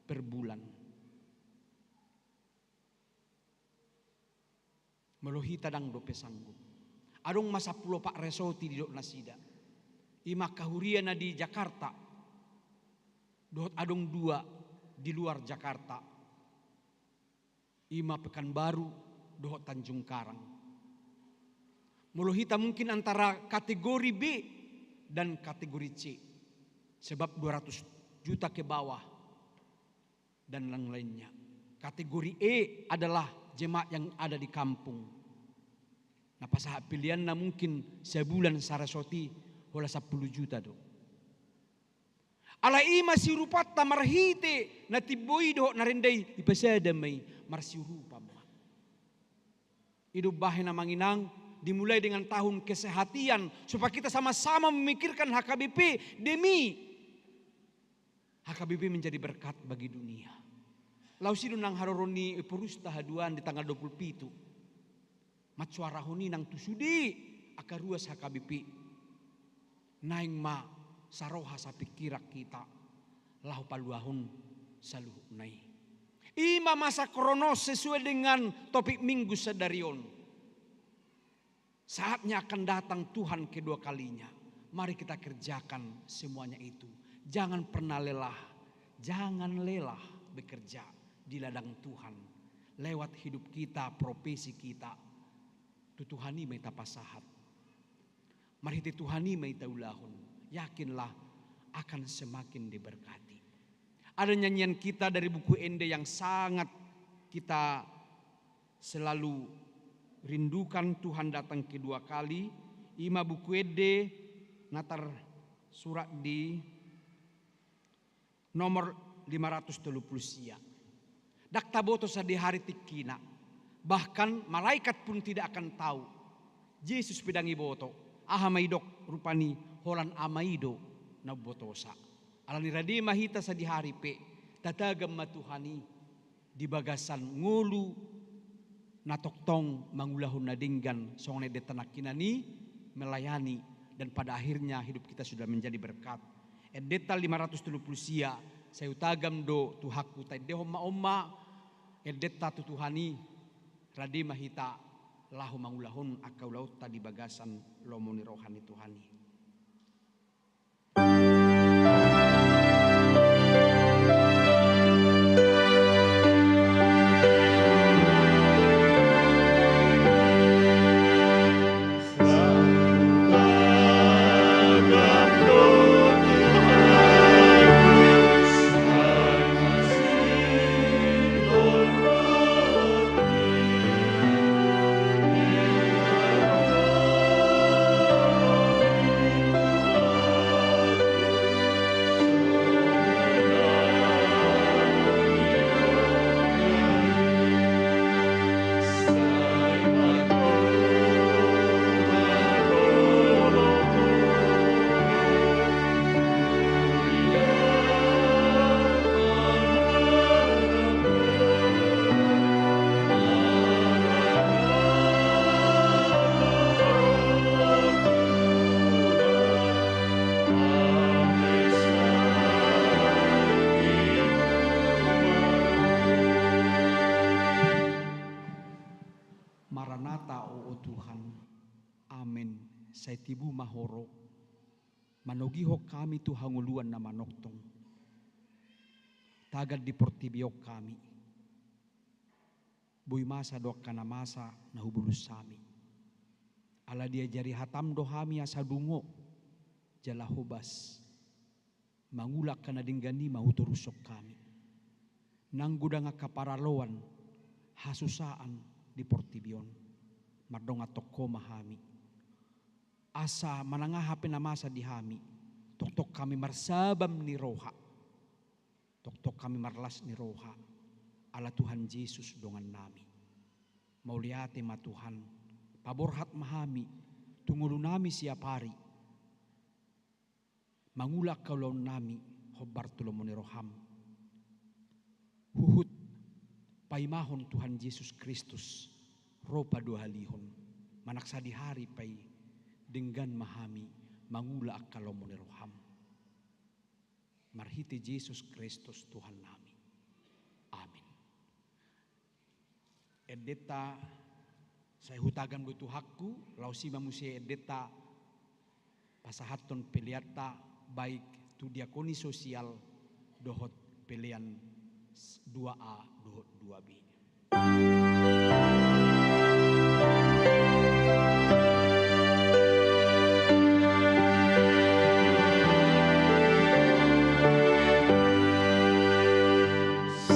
per bulan. Molo hita ndang dope sanggup. Adong ma sampulu opat resort i, didok nasida. I ma angka huria na di Jakarta. Dohot adong dua di luar Jakarta. I ma Pekanbaru dohot Tanjung Karang. Molo hita mungkin antara kategori B dan kategori C. Sebab dua ratus juta ke bawah dan lain-lainnya. Kategori E adalah jemaat yang ada di kampung. Na pasahat pilihanna mungkin sabulan saresort i holan sampulu juta do. Alai i ma siurupanta marhite na timbo i dohot na rende i, ipasada ma i, marsiurupan ma. I do umbahen, amang inang, dimulai dengan tahun kesehatian, supaya kita sama-sama memikirkan H K B P demi H K B P menjadi berkat bagi dunia. Laos i do nang haroro ni Ephorus tahaduan di tanggal dua puluh pitu. Mansoarahon i nang tu sude angka ruas H K B P. Naeng ma saroha sapingkiran hita laho paluahon saluhutna i. I ma masa Kronos sesuai dengan topik minggu sadari on. Saatnya akan datang Tuhan kedua kalinya. Mari kita kerjakan semuanya itu. Jangan pernah lelah. Jangan lelah bekerja di ladang Tuhan. Lewat hidup kita, profesi kita, tu Tuhan i ma i tapasahat. Marhite Tuhan i ma i taulahon. Yakinlah akan semakin diberkati. Ada nyanyian kita dari buku ende yang sangat kita selalu rindukan, Tuhan Datang Kedua Kali. I ma buku ende na tarsurat di nomor lima ratus tolu pulu sia. Ndang taboto sadihari tingkina. Bahkan malaikat pun tidak akan tahu. Jesus pe ndang iboto. Aha ma idok rupani, holan Ama i do na umbotosa. Alani rade ma hita sadihari pe, tatagam ma Tuhan i di bagasan ngolu na tongtong mangulahon na denggan songon endenta nangkinan i, melayani, dan pada akhirnya hidup kita sudah menjadi berkat. Endenta lima ratus tolu pulu sia, sai hutagam do tu hakku, taendehon ma on ma endenta tu Tuhan i, rade ma hita laho mangulahon angka ulaonta di bagasan lomo ni roha ni Tuhan i. Maranatha, o, o Tuhan. Amen. Sai tibu ma Ho ro, manogihon hami tu hangoluan na manongtong. Tagan di portibi on hami. Boi masa do angka na masa na hubolus hami. Ala diajari hataM do hami asa dungo jala hobas mangula angka na denggan i ma hutorushon hami. Nang godang angka paraloan, hasusaan di portibi on, mardongan tongtong Ho ma hami. Asa manang aha pe na masa di hami, tongtong hami marsabam ni roha, tongtong hami marlas ni roha, ala Tuhan Jesus dongannami. Mauliate ma Tuhan, paborhat ma hami tu ngolunami siap ari. Mangula angka ulaonnami hombar tu lomo ni rohaM. huhut paimahon Tuhan Jesus Kristus ro paduahalihon, manang sadihari pe i denggan ma hami mangula angka lomo ni roham. Marhite Jesus Kristus Tuhan nami. Amin. Endenta sai hutagam do tu hangku, laos i ma muse endenta pasahathon peleanta, baik tu diakoni sosial dohot pelean dua A dohot dua B.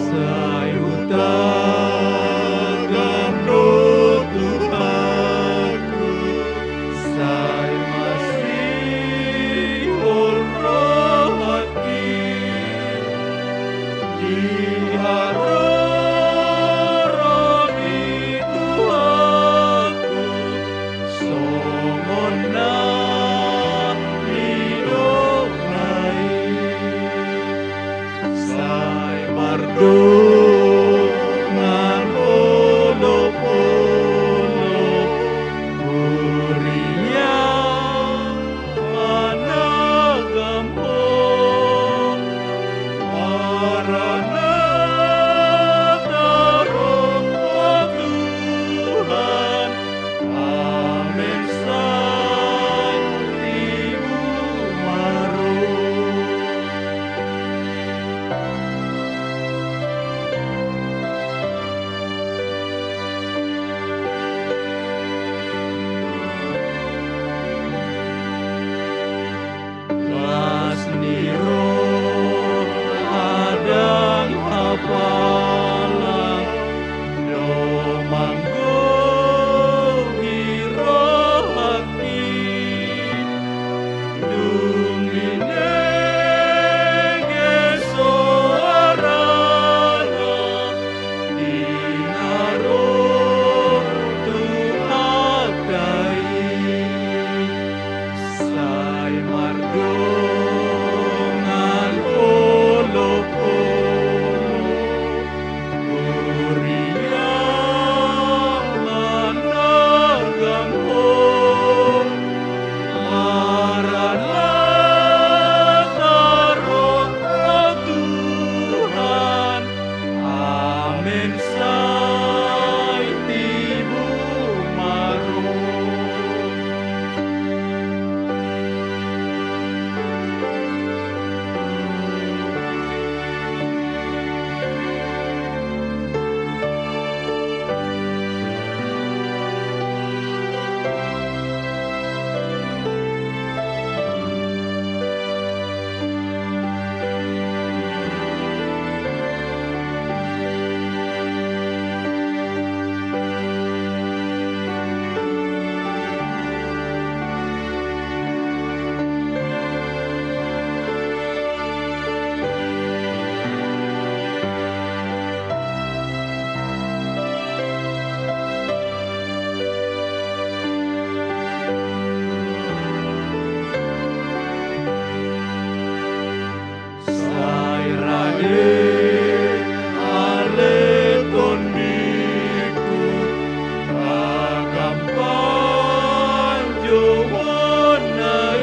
Sai hutagam do tu hangku, sai masihol rohangki, di haroro ni Tuhanku, songon na nidokna i. Sai mardongan olopolop huria managam Ho, Maranatha ro Ho Tuhan. Amen, sai tibu ma ro. Las ni roha ndang hapala do manggohi rohangki, dung binege soarana di na ro tu hata i. Sai mardongan olopolop huria managam Ho, Maranatha ro Ho Tuhan. Amen, sai tibu ma ro. Sai rade ale tondingku, ragam panjouonna i,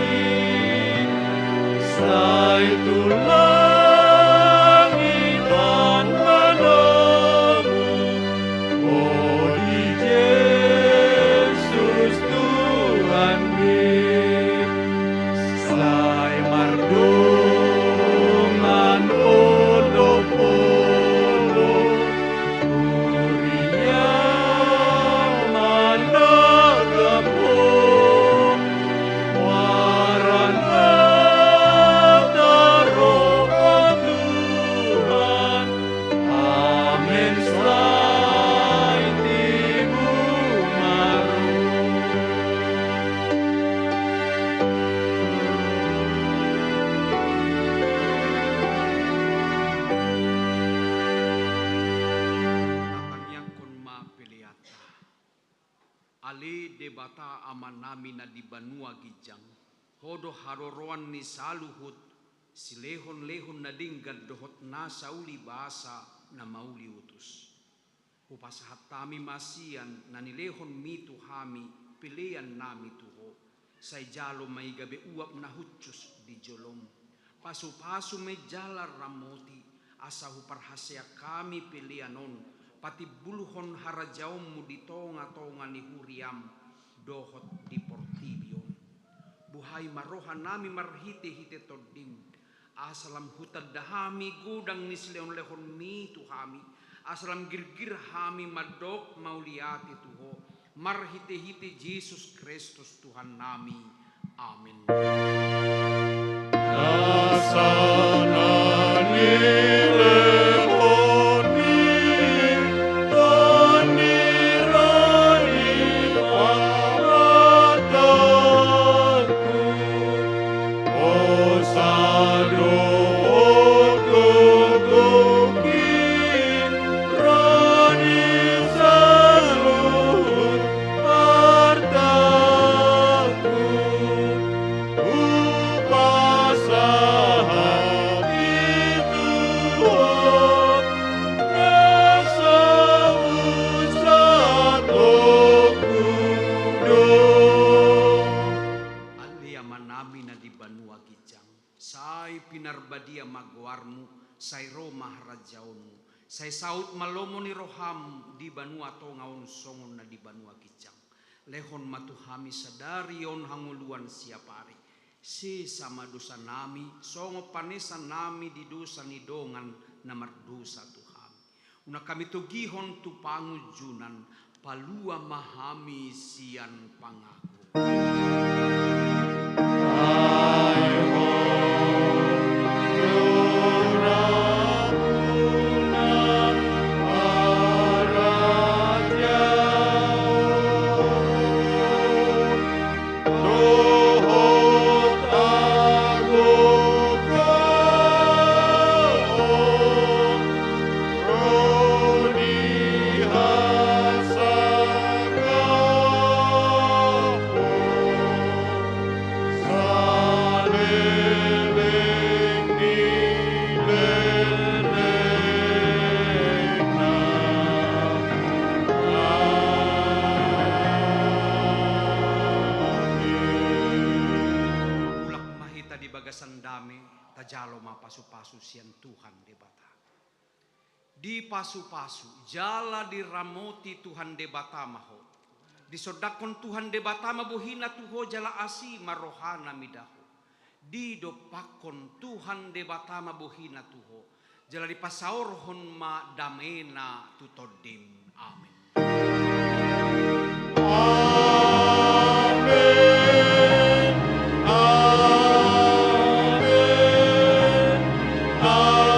sai tulang inang manomu, o di Jesus Tuhanmi. Sai mardongan olopolop huria managam Ho, Maranatha ro Ho Tuhan. Amen, sai tibu ma ro. Tatangiangkon ma peleanta. Ale Debata Amanami na di banua ginjang, Ho do haroroan ni saluhut silehonlehon na denggan dohot nasa uli basa, na mauliutus. Hupasahat hami ma sian na nilehonmi tu hami pelean nami tu Ho, sai jalo ma i gabe uap na hushus di jolom. Pasupasu ma i jala ramoti, asa huparhaseang hami pelean on patimbulhon harajaonmu di tongatonga ni huriam dohot di portibi on. Buhai ma roha nami marhitehite Tondim, asa lam hutanda hami godang ni silehonlehonmi tu hami, asa lam girgir hami mandok mauliate tu Ho, marhitehite Jesus Kristus Tuhan nami. Amen. Nasa na nilehonmi, Tondi ro di pamatangku. Hosa do gogok i ro di saluhut artangku. Hupasahat i tu Ho, na so husatongku do. Ale Amanami na di banua ginjang, sai pinarbadia ma goarmu, sai ro ma harajaonmu, sai saut ma lomo ni roham di banua tonga on songon na di banua ginjang. Lehon ma tu hami sadari on hangoluan siapari. Sesa ma dosanami, songon panesanami di dosa ni dongan na mardosa tu hami. Unang hami togihon tu pangunjunan, palua ma hami sian pangago. Mulak ma hita di bagasan dame, tajalo ma pasupasu sian Tuhan Debata. Dipasupasu jala diramoti Tuhan Debata ma ho. Disondangkon Tuhan Debata ma bohina tu ho jala asi ma rohana mida ho. Didompakkon Tuhan Debata ma bohina tu ho, jala dipasaorhon ma damena tu tondim. Amen. Amen. Amen. Amen.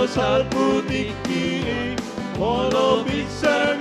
Salpu tingki i, molo bisa